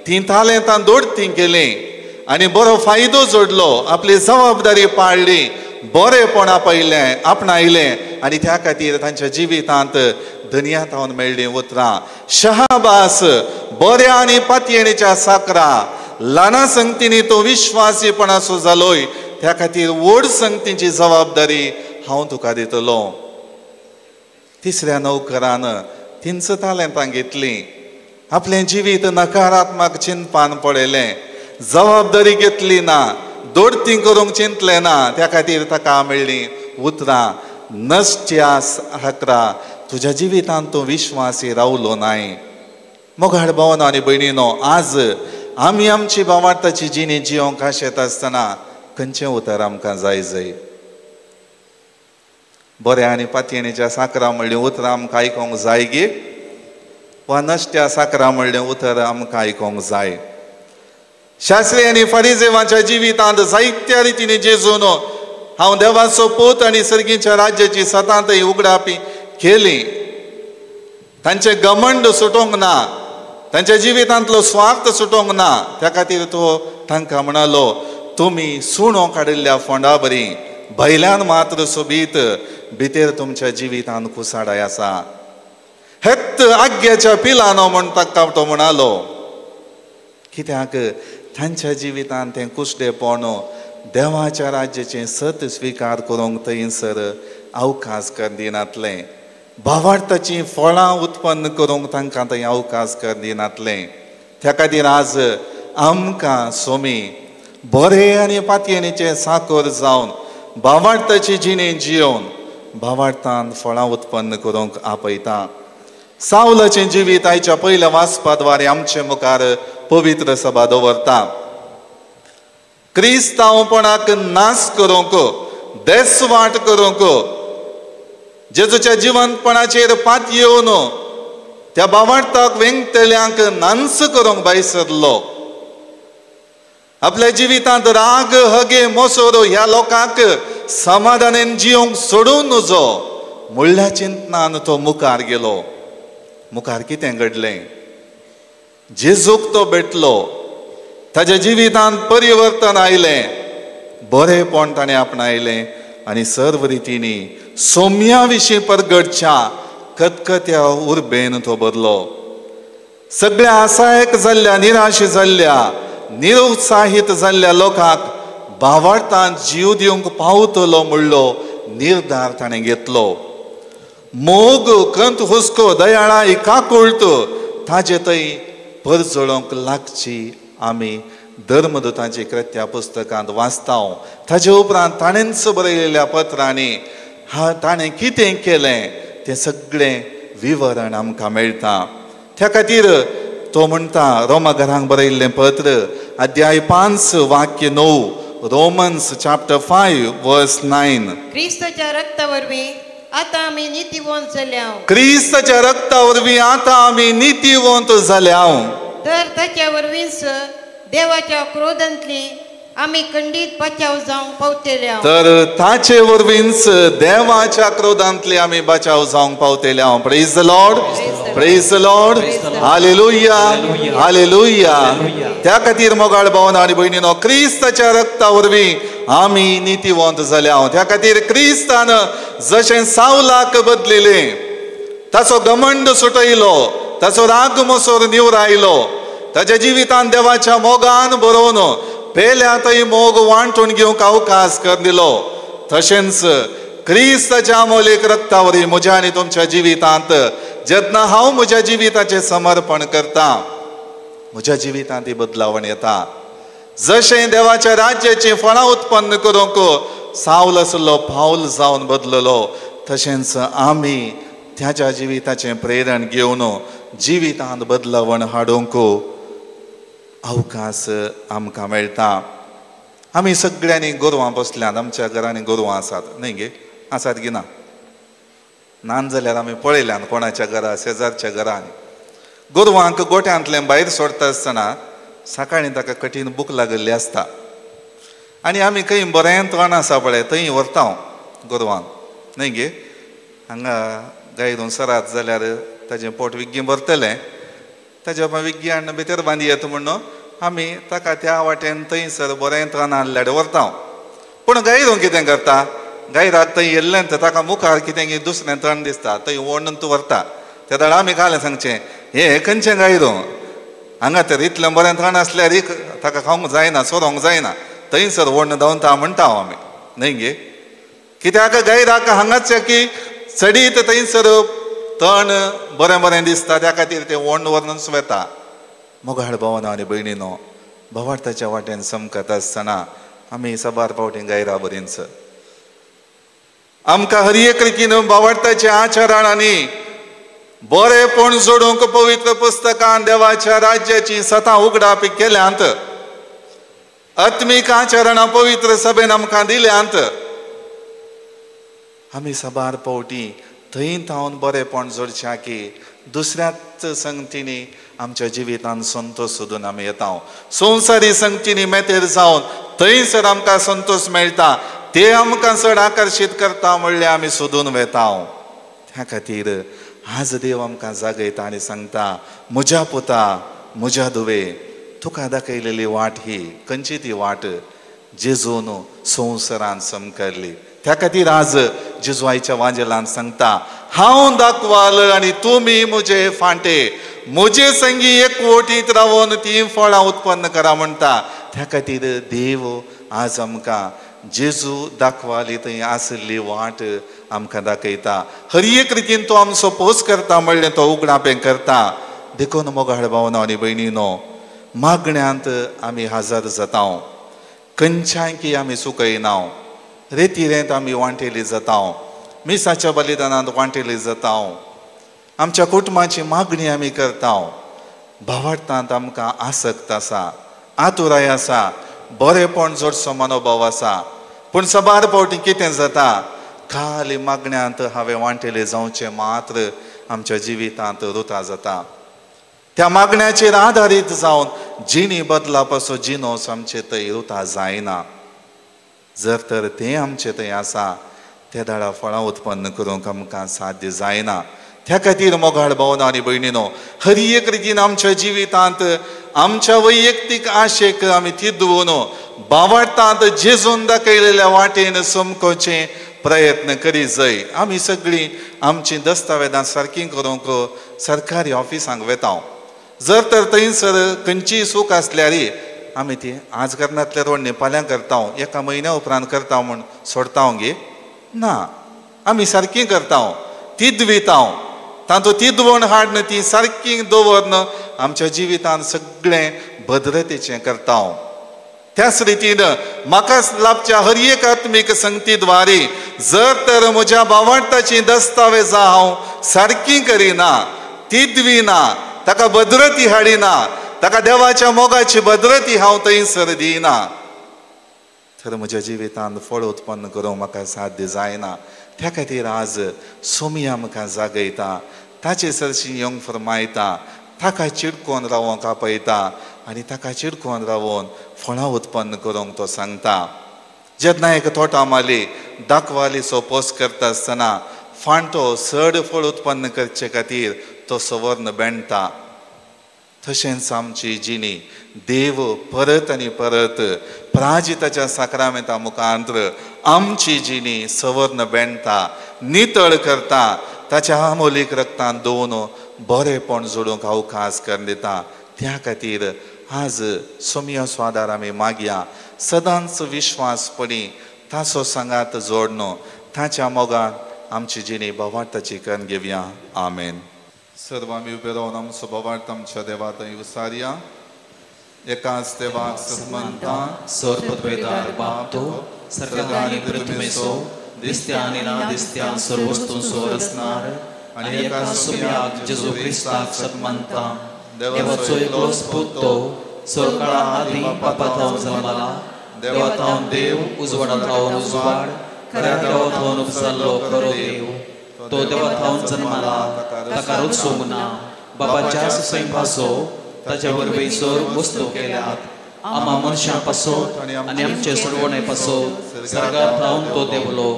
तीं तालेंतां दोडती केलीं आनी बरो फायदो जोडलो, आपली जबाबदारी पाळ्ळी, बरेपण आपयलें आपणायलें आनी त्या खातीर तांच्या जिवितांत धनया तावन मेळ्ळीं उतरां, शहाबास, बऱ्या आनी पातयेणीच्या साकरा ल्हाना संगतींनी तो विश्वासीपणाचो जालोय, त्या खातीर व्हड संगतींची जबाबदारी हांव तुका दितलो. तिसऱ्या नौकरान तींच तालेंतां घेतलीं, आपलें जिवीत नकारात्मक चिंतपान पळयलें, जबाबदारी घेतली ना, दोडती करूंक चिंतलें ना, त्या खातीर ताका मेळ्ळीं उतरां, नश्ट्या हकरा, तुज्या जिवितांत तूं विश्वासी रावलो नाय. मोगाळ भावना आनी भयणीनो, आज आमी आमची भावार्थाची जिणी जियोंक आशेत आसतना खंयचें उतर आमकां जाय जय? बऱ्या आनी पातयेणीच्या साकरा म्हणलें उतरां आमकां आयकूंक जाय गे, वा नश्ट्या साकरा म्हणलें उतर आमकां आयकूंक जाय? शास्त्री आनी फारिजेवांच्या जिवितांत जायत्या रितीनी जेजून हांव देवाचो पूत आनी सर्गीच्या राज्याची सतांतय उगडापी केली. तांचें घमंड सुटोंक ना, तांच्या जिवितांतलो स्वार्थ सुटोंक ना. त्या खातीर तो तांकां म्हणालो, तुमी सुणो काडिल्ल्या फोंडा बरी भायल्यान मात्र सोबीत, भितर तुमच्या जिवितान कुसाडाय आसा. हेत आग्याच्या पिलानो म्हण ताका तो म्हणालो. कित्याक तांच्या जिवितान तें कुसडेपण देवाच्या राज्याचें सत स्विकार करूंक थंयसर अवकाश कर दिनातलें. भावार्थाचीं फळां उत्पन्न करूंक तांकां थंय अवकाश कर दिनातलें. त्या खातीर आज आमकां सोमी बरें आनी पातयेणीचें साकर जावन भावार्थाची जिणें जियोवन भावार्थान फळां उत्पन्न करूंक आपयता. सावलाचें जिवीत आयच्या पयल्या वाचपा द्वारे आमचे मुखार पवित्र सभा दवरता. क्रिस्तांवपणाक नाश करूंक, देसवाट करूंक, जेजूच्या जिवंतपणाचेर पात येवन त्या भावार्थाक वेंगतल्यांक नांस करूंक भायर सरलो. आपल्या जिवितांत राग, हगे, मोसोरो ह्या लोकांक समाधानान जिवंक सोडून नजो म्हणल्या चिंतनान तो मुखार गेलो. मुखार कितें घडलें? जेजूक तो भेटलो, ताज्या जिवितांत परिवर्तन आयलें, बरेंपण ताणें आपणायलें आनी सर्व रितींनी सोम्या विशीं परगटच्या कतकत्या उर्बेन तो बदलो. सगळ्या आसायक जाल्ल्या, निराश जाल्ल्या, निरुत्साहीत जाल्ल्या लोकांक भावार्थान जीव दिवंक पावतलो म्हणलो निर्धार ताणें घेतलो. मोग, कंत, हुस्को, दयाळाय, काकुळट ताजे थंय परजळोंक लागची आमी धर्मदूतांची कृत्या पुस्तकांत वाचता. ताजे उपरांत ताणेंच बरयलेल्या पत्रांनी हा ताणें कितें केलें तें सगळें विवरण आमकां मेळटा. त्या खातीर तो म्हणटा रोमा घरांक बरयल्लें पत्र अध्याय 5 वाक्य 9, रोमन्स चॅप्टर 5 वर्स 9. क्रिस्ताच्या रक्ता वरवीं आतां आमी नितीवंत जाल्या. क्रिस्ताच्या रक्ता वरवीं आतां आमी नितीवंत जाल्या. तर ताच्या वरवींच देवाच्या क्रोधांतली आमी खंडीत बचाव जावंक पावतले. तर ताचे वरवींच देवाच्या क्रोधांतली आमी बचाव जावंक पावतले. Praise the Lord, praise the Lord, hallelujah, hallelujah. त्या खातीर मोगाळ भावन आनी भयणीनो, क्रिस्ताच्या रक्ता वरवीं आमी नितीवंत जाल्या. त्या खातीर क्रिस्तान जशें सावलाक बदलिलें, ताचो घमंड सुटयलो, ताचो राग मोसोर निवरायलो, ताच्या जिवितान देवाच्या मोगान बरोवन पेल्या थंय मोग वांटून घेवंक अवकाश कर दिलो, तशेंच क्रिस्ताच्या अमोलीक रक्ता वरवीं म्हज्या आनी तुमच्या जिवितांत जेन्ना हांव म्हज्या जिविताचें समर्पण करता, म्हज्या जिवितांत ही बदलावण येता. जशें देवाच्या राज्याचीं फळां उत्पन्न करूंक सावल आसलो पावल जावन बदललो, तशेंच आमी त्याच्या जिविताचें प्रेरण घेवन जिवितांत बदलावण हाडूंक अवकाश आमकां मेळटा. आमी सगळ्यांनी गोरवां पोसल्यांत, आमच्या घरांनी गोरवां आसात न्हय गे? आसात की ना? ना जाल्यार आमी पळयल्यान कोणाच्या घरा, शेजारच्या घरांनी गोरवांक गोठ्यांतलें भायर सोडटा आसतना सकाळीं ताका कठीण भूक लागिल्ली आसता आनी आमी खंय बरें तण आसा पळय थंय व्हरता गोरवांक न्हय गे? हांगा गाय सरात जाल्यार ताजें पोट विग्गी भरतलें, ताज्या विग्गी हाडून भितर बांदयेत म्हणून आमी ताका त्या वाटेन थंयसर बरें तण हाडल्यार व्हरता. पूण गायरो कितें करता, गायराक थंय येल्लें तर ताका मुखार कितें कितें दुसरें तण दिसता, थंय ओडून तूं व्हरता. त्या वेळार आमी घालें सांगचें, हें खंयचें गायरो, हांगा तर इतलें बरें तण आसल्यार ताका खावंक जायना, सोरोंक जायना, थंयसर ओडून धांवता म्हणटा आमी न्हय गे? कित्याक गायराक हांगाच की चडीत थंयसर तण बरें बरें दिसता, त्या खातीर तें ओंड व्हरून वता. मोगाळ भावना आनी भयणीनो, भावार्थाच्या वाटेन समकत आसतना आमी साबार फावटी गायरा बरींच आमकां हर एक रितीन भावार्थाचे आचरण आनी बरेंपण जोडूंक पवित्र पुस्तकान देवाच्या राज्याची सतां उगडापी केल्यांत, आत्मीक आचरणां पवित्र सभेन आमकां दिल्यांत. आमी साबार फावटी थंय थावन बरेंपण जोडच्या की दुसऱ्याच संगतींनी आमच्या जिवितान संतोश सोदून आमी येता. संवसारी संगतींनी मेतेर जावन थंयसर आमकां संतोश मेळटा, ते आमकां चड आकर्शीत करता म्हणल्यार आमी सोदून वेता. त्या खातीर आज देव आमकां जागयता आनी सांगता, म्हज्या पुता, म्हज्या धुवे, तुका दाखयलेली वाट ही खंयची ती वाट? जेजून संवसारान समकरली. त्या खातीर आज जेजू आयच्या वांजेलान सांगता, हांव दाखवाल आनी तुमी म्हजे फांटे, म्हजे संगी एकवटीत रावन ती फळां उत्पन्न करा म्हणटा. त्या खातीर देव आज आमकां जेजू दाखवाली थंय आशिल्ली वाट आमकां दाखयता. हर एक रितीन तो आमचो पोस करता म्हणलें तो उगडापें करता. देखून मोगाळ भावना आनी भयणीनो, मागण्यांत आमी हजर जाता, खंयच्याय आमी चुकयना, रेती रेंत आमी वांटेली जाता, मिसाच्या बलिदानांत वांटेली जाता, आमच्या कुटुंबाची मागणी आमी करता. भावार्थांत आमकां आसक्त आसा, आतुराय आसा, बरेपण जोडचो मनोभाव आसा. पूण साबार फावटी कितें जाता, खाली मागण्यांत हांवें वांटेले जावचें मात्र आमच्या जिवितांत रुता जाता. त्या मागण्याचेर आदारीत जावन जिणी बदलापाचो जिनोस आमचे थंय रुता जायना. जर तर तें आमचे थंय आसा त्या दाडा फळां उत्पन्न करूंक आमकां साध्य जायना. त्या खातीर मोगाळ भावना आनी भयणीनो, हर एक रितीन आमच्या जिवितांत आमच्या वैयक्तीक आशेक आमी तिदून बावडटांत जेजून दाखयलेल्या वाटेन समकोवचे प्रयत्न करी जाय. आमी सगळीं आमची दस्तावेजां सारकी करूंक सरकारी ऑफिसांक वेता. जर तर थंयसर खंयचीय चूक आसल्यार आमी ती आज करनातल्यार व्हडली फाल्यां करता, एका म्हयन्या उपरांत करता म्हूण सोडता गे ना, आमी सारकी करता, तिदविता, तातूंत तिदवण हाडन ती सारकी दवरन आमच्या जिवितांत सगळें भद्रतेचें करता. त्याच रितीन म्हाका लाभच्या हर एक आत्मीक संगतीद्वारे जर तर म्हज्या बावडटाची दस्तावेजां हांव सारकी करिना, तिदविना, ताका भद्रती हाडिना, ताका देवाच्या मोगाची भद्रती हांव थंयसर दिना, तर म्हज्या जिवितांत फळ उत्पन्न करूंक म्हाका साध्य जायना. त्या खातीर आज सोमी आमकां जागयता, ताचे सरशी येवंक फरमायता, ताका चिडकोन रावोंक आपयता आनी ताका चिडकोन रावोन फळां उत्पन्न करूंक तो सांगता. जेन्ना एक तोटा माली दाखवालीचो पोस करता आसतना फांटो चड फळ उत्पन्न करचे खातीर तो सवर्ण बेणटा, तशेंच आमची जिणी देव परत आनी परत प्राजिताच्या साक्रामेंता मुखांत्र आमची जिणी सवर्ण बेणटा, नितळ करता, ताच्या आमोलीक रक्तान दोन बरेपण जोडूंक अवकाश करून दिता. त्या खातीर आज सोमिया स्वादार आमी मागया, सदांच विश्वासपणी ताचो सांगात जोडनो, ताच्या मोगान आमची जिणी भावार्थाची करून घेवया. आमेन. सर्व आमी उबे रावन आमचो भावार्थ आमच्या देवा थंय उसारया. एकाच देवाक सन्मानता, सर्वपदवेदार बाप तो सर्ग आनी पृथ्वीचो दिसत्या आनी ना दिसत्या सर्व वस्तूंचो रचणार आनी एका सोम्याक जेजू क्रिस्ताक सन्मानता, देवाचो एकलोच पूत तो सर्वकाळा आदीं बापा थावन जल्मला, देवा थावन देव, उजवाडा थावन उजवाड, खऱ्या देवा थावन उपजाल्लो खरो देव, तो देवा थावन जल्मला, ताका रचूंक ना, बाबाच्या सैमाचो ताच्या वरवीं सर्व वस्तू केल्यात, आमा मनशां पासत आनी आमचे सोडवणे पासत सर्गार थावन तो देवलो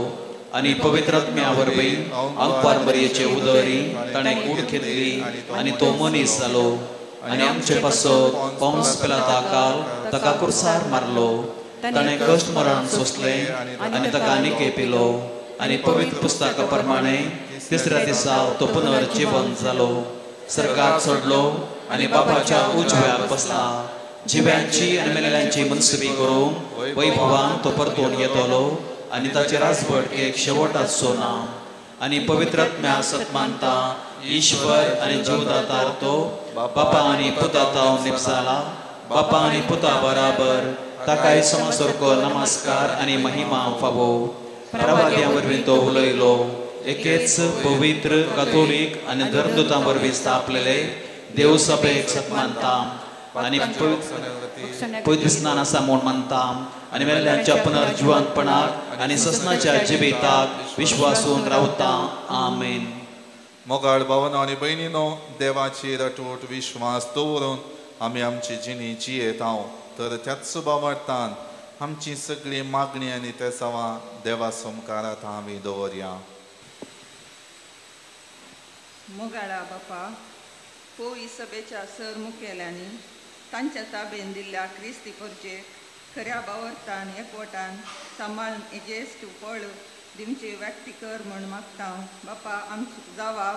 आनी पवित्र आत्म्या वरवीं आंकवार मरयेचे उदरी ताणें कूड घेतली आनी तो मनीस जालो आनी आमचे पासत पॉन्स पिलाता काल ताका कुर्सार मारलो, ताणें कश्ट मरण सोंसलें आनी ताका निके पिलो आनी पवित्र पुस्तका प्रमाणे तिसऱ्या दिसा तो पुनर्जिवन जालो, सर्गात चडलो आनी बापाच्या उजव्याक बसला, जिव्यांची आनी मेलेल्यांची मनसुबी करूंक वैभवान तो परतून येतलो आनी ताचे राजवटकेक शेवट आसचो ना. आनी पवित्र आत्म्या सत्मानता ईश्वर आनी जीवदातार तो बापा आनी पुता थावन निपसाला, बापा आनी पुता बराबर ताकाय समसारको नमस्कार आनी महिमा फावो. प्रवाद्यां वरवीं तो उलयलो, एकेच पवित्र कातोलीक आनी धर्मदूतां वरवीं स्थापलेले देवसभेक सत्मानता आनी पवित्र स्नान आसा म्हूण मानता आनी मेल्ल्यांच्या पुनर्जिवंतपणाक आनी ससनाच्या जिविताक विश्वासून रावता. आमेन. मोगाळ भावना आनी भयणीनो, देवाचेर अटूट विश्वास दवरून आमी आमची जिणी जियेता, तर त्याच भावार्थान आमची सगळी मागणी आनी तेसावां देवा समकारात आमी दवरया. मोगाळा बापा, पोवी सभेच्या सर मुखेल्यांनी तांच्या ताबेन दिल्ल्या क्रिस्ती परजेक खऱ्या बावरतान एकवटान सांबाळून एजेस्ट फळ दिवची व्यक्ती कर म्हूण मागता. बापा आमचे जावाब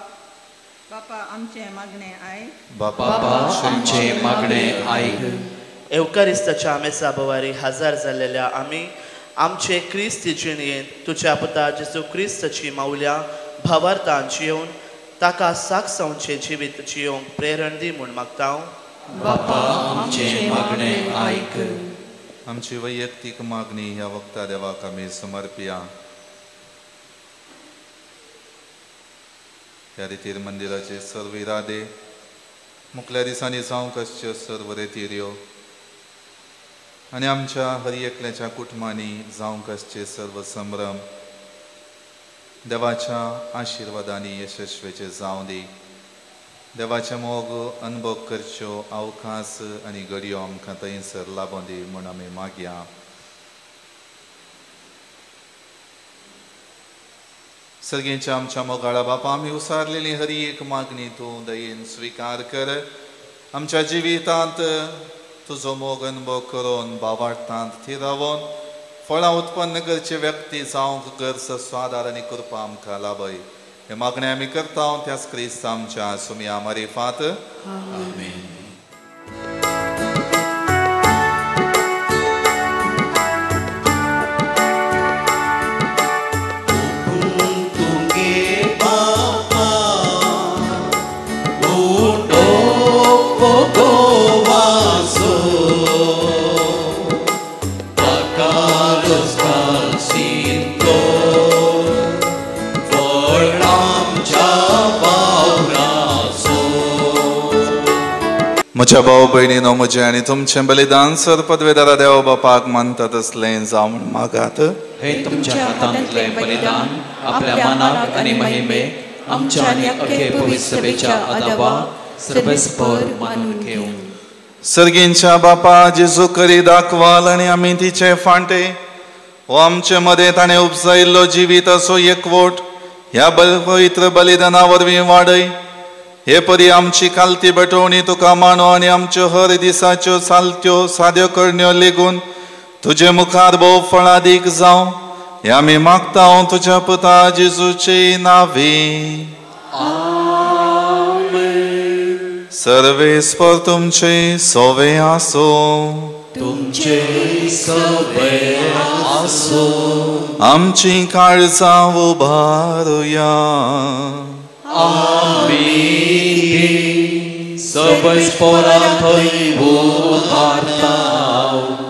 बापा आमचें मागणें आयक. बापा आमचें मागणें आयक. एवकारिस्ताच्या मेसा बवारी हजर जाल्लेल्या आमी आमचे क्रिस्त जिणेंत तुज्या पुता जेजू क्रिस्ताची मावल्या भावार्थान जियोवन ताका साक्षांचें जिवीत जियोवंक प्रेरण दी म्हूण मागता. बापा आमचें मागणें आयक. आमची वैयक्तीक मागणी ह्या वक्ता देवाक आमी समर्पिया. ह्या रितीर मंदिराचे सर्व इरादे मुखल्या दिसांनी जावंक आसच्यो सर्व रेतिऱ्यो आनी आमच्या हर एकल्याच्या कुटुंबांनी जावंक आसचे सर्व संभ्रम देवाच्या आशिर्वादांनी यशस्वेचे जावं दी. देवाचे मोग अनुभव करच्यो अवकाश आनी घडयो आमकां थंयसर लाबों दी म्हूण आमी मागया. सर्गेच्या आमच्या मोगाळा बापा, आमी उसारलेली हरी एक मागणी तूं दयेन स्विकार कर. आमच्या जिवितांत तुजो मोग अनुभव करून बावार्थांत थिरावन फळां उत्पन्न करचे व्यक्ती जावंक गरज स्वादार आनी कृपा आमकां लाभय. हे मागणें आमी करता त्याच क्रिस्त आमच्या सुमया मारिफात. आमेन. म्हज्या भाव भयणीनो, म्हजें आनी तुमचें बलिदान सर पदवेदारा देव बापाक मानता तसलें जावं म्हूण मागात. हे तुमच्या हातांतलें बलिदान आपल्या मनाक आनी महिमेक आमच्या आनी अख्खे पवित्र सभेच्या आदाबाक सर्वेस्पर मानून घेवं. सर्गींच्या बापा, जेजू करी दाखवाल आनी आमी तिचे फांटे हो आमचे मदें ताणें उपजायिल्लो जिविताचो एकवट ह्या पवित्र बलिदाना वरवीं वाडय. हे परी आमची कालती भेटवणी तुका मानो आनी आमच्यो हर दिसाच्यो चालत्यो साद्यो करण्यो लेगून तुजे मुखार भोव फळादीक जावं हे आमी मागता तुज्या पुता जेजूचे नावे. सर्वेस्पर तुमचे सोवे आसो. तुमचे सोवे आसो. आमची काळजां उबारुया. आमी सर्वेस्परा थंय उबारता.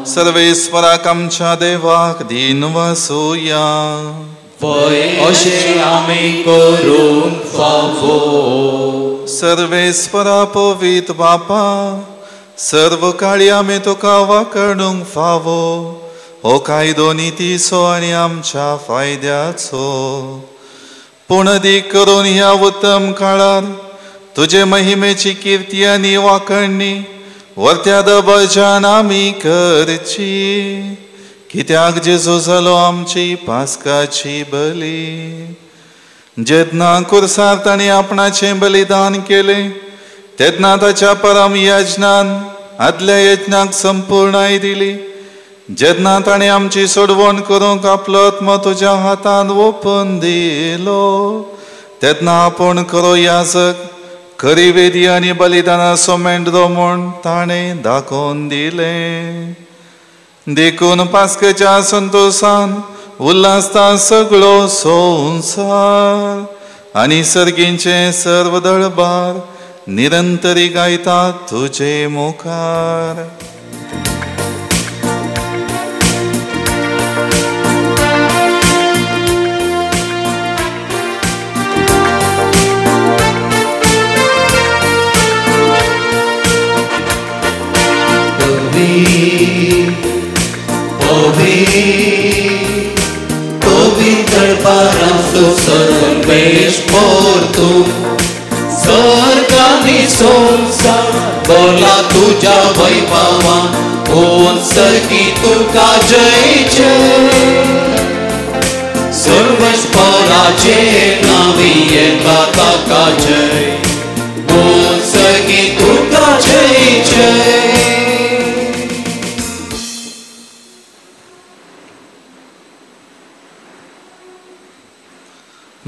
सर्वेस्पराक आमच्या देवाक दीन वसुया. वय अशें आमी करूंक फावो. सर्वेस्परा पवित्र बापा, सर्व काळी आमी तुका वाकडूंक फावो हो कायदो नितीचो आनी आमच्या फायद्याचो. पूण अदीक करून ह्या उत्तम काळार तुजे महिमेची किर्ती आनी वाकणणी वर्त्या दबजान आमी करची. कित्याक जेजू जालो आमची पास्काची बली. जेन्ना कुर्सार ताणें आपणाचें बलिदान केलें तेन्ना ताच्या परम यज्ञान आदल्या यज्ञाक संपूर्णाय दिली. जेन्ना ताणें आमची सोडवण करूंक आपलो आत्मो तुज्या हातांत ओपून दिलो तेन्ना आपूण खरो याजक खरी वेदी आनी बलिदानाचो मेंढरो म्हूण ताणें दाखोवन दिलें. देखून पास्केच्या संतोशान उल्हासता सगळो संवसार आनी सर्गींचें सर्व दळबार निरंतरी गायता तुजे मुखार. सर्वेस्पर तूं सर्ग आनी संवसार बोला तुज्या वैभवान कोण सर्गी तुका जय जय. सर्वेस्पराचे नांवी येता ताका जय कोण सर्गी तुका जय जय.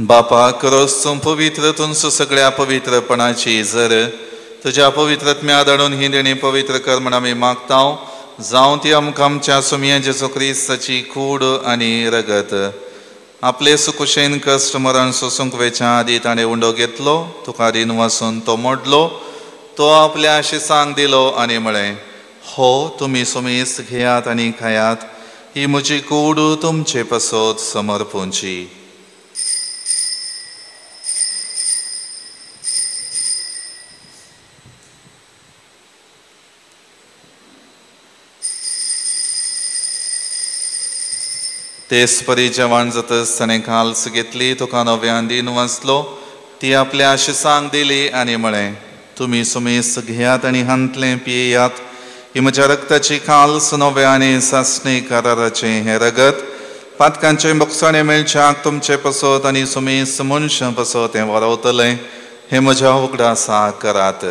बापा करोस तूं पवित्र तुमचो सगळ्या पवित्रपणाची जर तुज्या पवित्रत्म्या धाडून ही देणी पवित्र कर म्हण आमी मागता जावं ती आमकां आमच्या सुमया जेजू क्रिस्ताची कूड आनी रगत. आपले सुकुशेन कश्ट मरण सोसूंक वेच्या आदी ताणें उंडो घेतलो, तुका रीण वासून तो मोडलो, तो आपल्या शिसांक दिलो आनी म्हळें, हो तुमी सुमेस घेयात आनी खायात, ही म्हजी कूड तुमचे पासत समर्पूंची. तेच परी जेवण जातच ताणें काल्स घेतली, तुका नव्यान दीन वाचलो, ती आपल्या शिसांक दिली आनी म्हळें, तुमी सुमेस घेयात आनी हांतलें पियेयात, ही म्हज्या रक्ताची काल्स नव्या आनी सासणी कराराचें हें रगत पातकांचे बोगसाणे मेळच्याक तुमचे पसत आनी सुमेस मनशां पसत हें वरवतलें, हें म्हज्या उगडासा करात.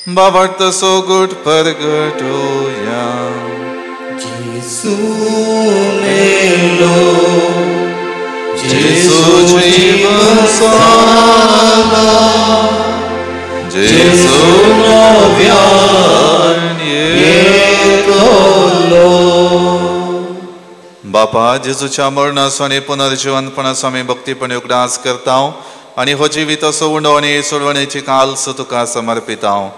बाबा सो गुट परगटोया जेसू मेलो जेसू जीव साला जेसू नव्यान येतलो. बापा जेजूच्या मरणाचो आनी पुनर्जिवनपणाचो आमी भक्तीपणी उगडास करता आनी हो जिवीत असो उंडो आनी सोडवणेची काल्स तुका समर्पिता.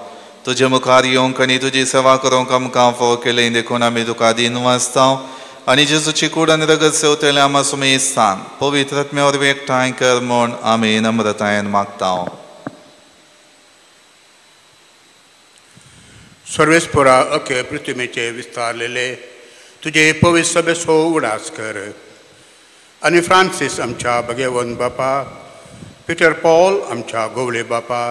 तुजे मुखार येवंक आनी तुजी सेवा करूंक आमकां फावो केलें देखून आमी तुका दीन वाचता आनी जेजूची कूड आनी रगत सेवतले आमा सुमेस्तान पवित्र आत्म्या वरवीं एकठांय कर म्हूण आमी नम्रतायेन मागता. सर्वेस्पोरा अखे पृथ्वीचे विस्तारलेले तुजे पवित्र सभेचो उगडास कर आनी फ्रांसीस आमच्या भगेवन बापा, पिटर पॉल आमच्या गोवळे बापा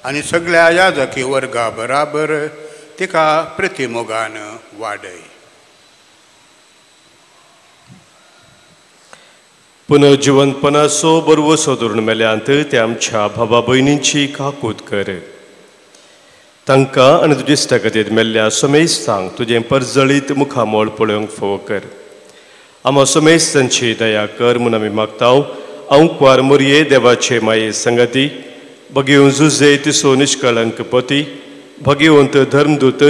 आनी सगळ्या याजकी वर्गा बराबर तिका प्रतिमोगान वाडय. पुनर्जिवनपणाचो बरवसो धरून मेल्यांत ते आमच्या भावा भयणींची काकूत कर. तांकां आनी तुजे इश्टागतींत मेल्ल्या समेस्तांक तुजें परजळीत मुखामळ पळोवंक फावो कर. आमा समेस्तांची दया कर म्हूण आमी मागता. अंकवार मोरये देवाचे माये संगती भगेवन जुजे तिसो निष्कळंक पती भगेवंत धर्मदूत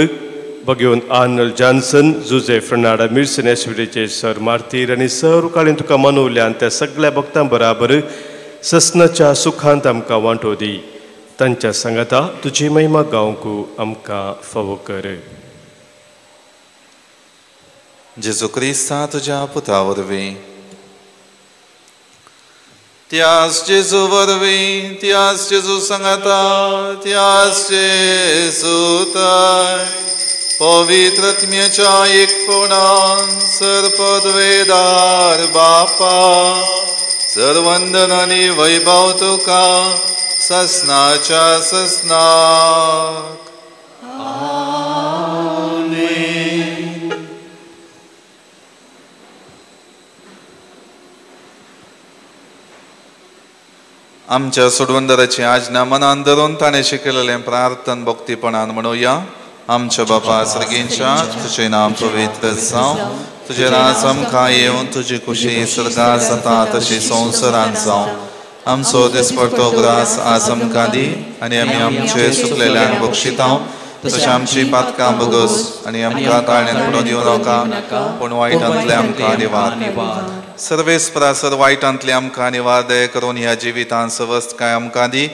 भगेवन आर्नल्ड जॉन्सन जुजे फ्रनाडा मिर्सन एसविडीचे सर मार्तीर आनी सर काळीन तुका मनवल्यान त्या सगळ्या भक्तां बराबर ससनाच्या सुखांत आमकां वांटो दी. तांच्या सांगाता तुजी महिमा गावंक आमकां फावो कर. जेजू क्रिस्ता तुज्या पुता वरवीं त्यास जेजू वरवीं त्यास जेजू सांगाता त्यास जेजू ताय पवित्र आत्म्याच्या एकपणान सर्पद्वेदार बापा सर्वंदन आनी वैभव तुका ससनाच्या ससनाक. आमच्या सोडवंदराची आज्ञा मनान धरून ताणें शिकयलेलें प्रार्थन भक्तीपणान म्हणुया. आमच्या बापा सर्गींच्या तुजें नांव पवित्र जावं, तुजें राज आमकां येवन, तुजी खुशी सर्गार जाता तशी संवसारांत जावं. आमचो दिसपडतो ग्रास आज आमकां दी आनी आमी आमचे सुकलेल्यांक बक्षिता तशें आमची पातकां बगस आनी आमकां ताळण्यान पडून दिवं नाका, पूण वायटांतले आमकां निवार. सर्वेस्परा सर वायटांतले आमकां निवार दया करून ह्या जिवितांत सवस्तकाय आमकां दी.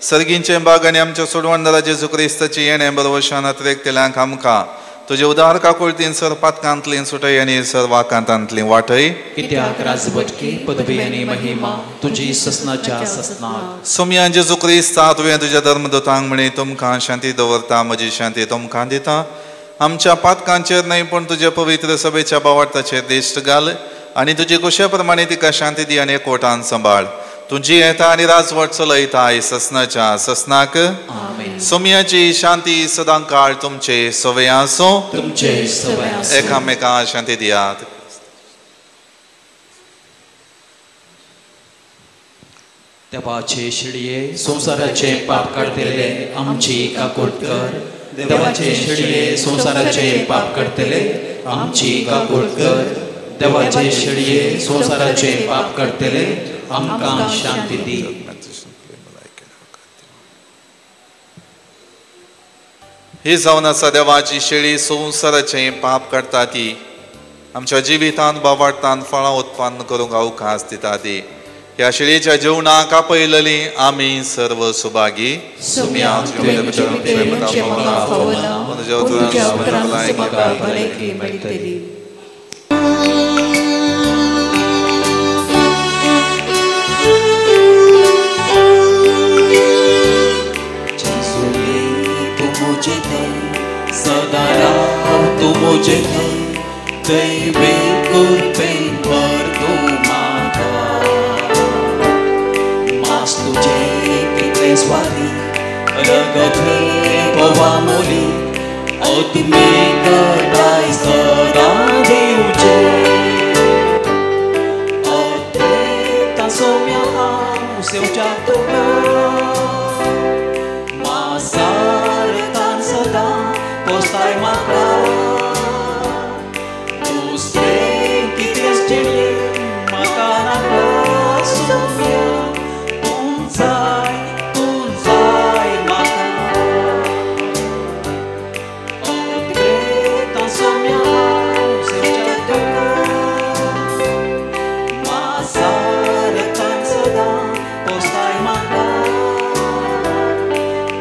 सर्गींचे बाग आनी आमच्या सोडवणदारा जेजू क्रिस्ताची येणें बरवशान अतिरेकतेल्यांक आमकां तुजे उदार काकुळतीन सर पातकांतली सुटय आनी सर वाकांतांतली वाटय. कित्याक राजवटकी पदवी आनी महिमा तुजी ससनाच्या ससनाक. सोमया जेजू क्रिस्ता तुवें तुज्या धर्मदूतांक म्हणी तुमकां शांती दवरता, म्हजी शांती तुमकां दिता. आमच्या पातकांचेर न्हय पूण तुज्या पवित्र सभेच्या बावार्थाचेर दिश्ट घाल आनी तुजी कुशे प्रमाणे तिका शांती दी आनी एकवटान सांबाळ. तुजी येता आनी राजवट चलयता ससनाच्या ससनाक. सोमयाची शांती सदां काळ तुमचे सवय आसूं. तुमचे सवय आसूं. एकामेका शांती दियात. देवाचे शिळये संवसाराचे पाप काडटले आमची काकूट कर. देवाचे शिळये संवसाराचे पाप काडटले आमची काकूट कर. देवाचे शिळये संवसाराचे पाप काडटले आमकां शांती दी. ही जावन आसा देवाची शेळी संवसाराचें पाप काडटा ती आमच्या जिवितांत बाबार्तान फळां उत्पन्न करूंक अवकाश दिता ती. ह्या शेळयेच्या जेवणाक आपयलेली आमी सर्व सुभागी. सदा राव तूं म्हजें दैवे कृपेन भर तूं म्हाका. मास तुजें कितलें स्वादी रगत भोवा मोली आत्मिकताय सदां दिवचें. अद्वैता सोम्या हांव सेवच्या तुका मासारतान सदां पोसताय म्हाका. दुसरें कितेंच जिणें म्हाका नाका सोम्या तूं जाय म्हाका. अद्वैता सोम्या हांव सेवच्या तुका मासारतान सदां पोसताय म्हाका.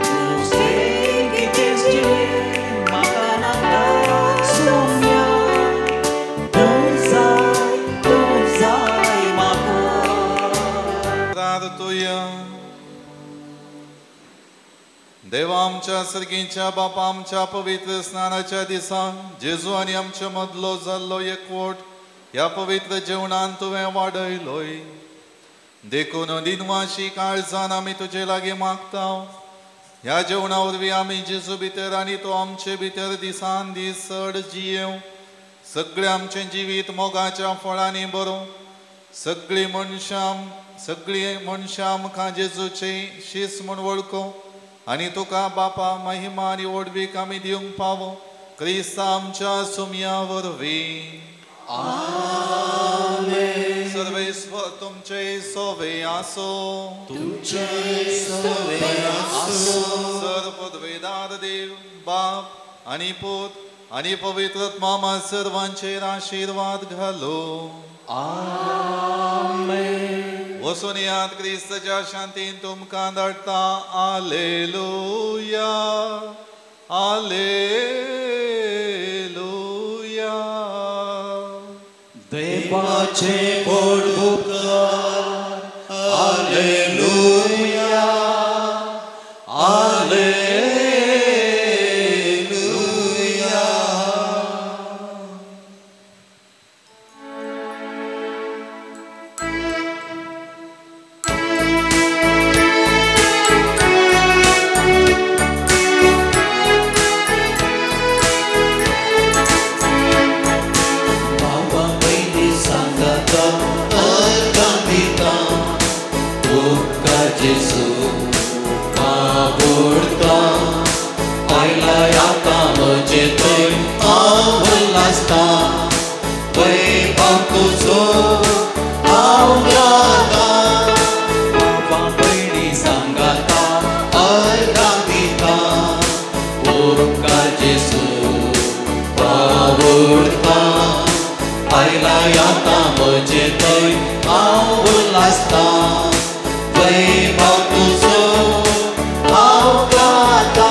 दुसरें कितेंच जिणें म्हाका नाका सोम्या तूं जाय म्हाका. प्रार्थुया. देवा आमच्या सर्गीच्या बापा, आमच्या पवित्र स्नानाच्या दिसा जेजू आनी आमच्या मदलो जाल्लो एकवट ह्या पवित्र जेवणान तुवें वाडयलोय. देखून दिनवाशी काळजान आमी तुजे लागीं मागता. ह्या जेवणा वरवीं आमी जेजू भितर आनी तो आमचे भितर दिसान दीस चड जियेव. सगळें आमचें जिवीत मोगाच्या फळांनी बरोवं. सगळीं मनशां आमकां जेजूचे शीस म्हूण वळखो आनी तुका बापा महिमा आनी व्हडवीक आमी दिवंक पावो. क्रिस्ता आमच्या सुमया वरवीं. आमेन. सर्वेस्वर तुमचे सोवे आसो. तुमचे सोवे आसो. सर पदवेदार देव बाप आनी पूत आनी पवित्र आत्मा सर्वांचेर आशिर्वाद घालो. आमेन. वचून यात क्रिस्ताच्या शांतीन तुमकां धाडटा. आलेलुया आलेलुया. देवाचे व्हड उपकार. आलेलुया आलेलुया. बाबा पयलीं सांगाता अर्गां दिता तुका जेजू आवडता. आयला आतां म्हजे थंय हांव उल्हासता. वैभव तुजो हांव गाता. बाबा पयलीं सांगाता अर्गां दिता तुका जेजू आवडता. आयला आतां म्हजे थंय हांव उल्हासता. वैभव तुजो हांव गाता.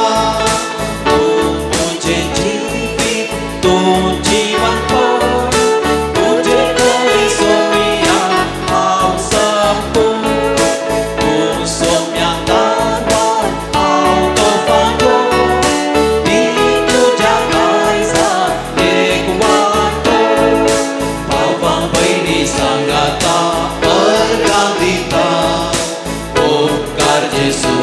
तूं म्हजें जिवीत तूं जिवनपण तुजे थंय सोम्या हांव संपूर्ण. तूं सोम्या तारवार हांव तो फांदो. दी तुज्या काळजाक एक वांटो. बाबा भयणी सांगाता अर्गां दिता. उपकार जेजू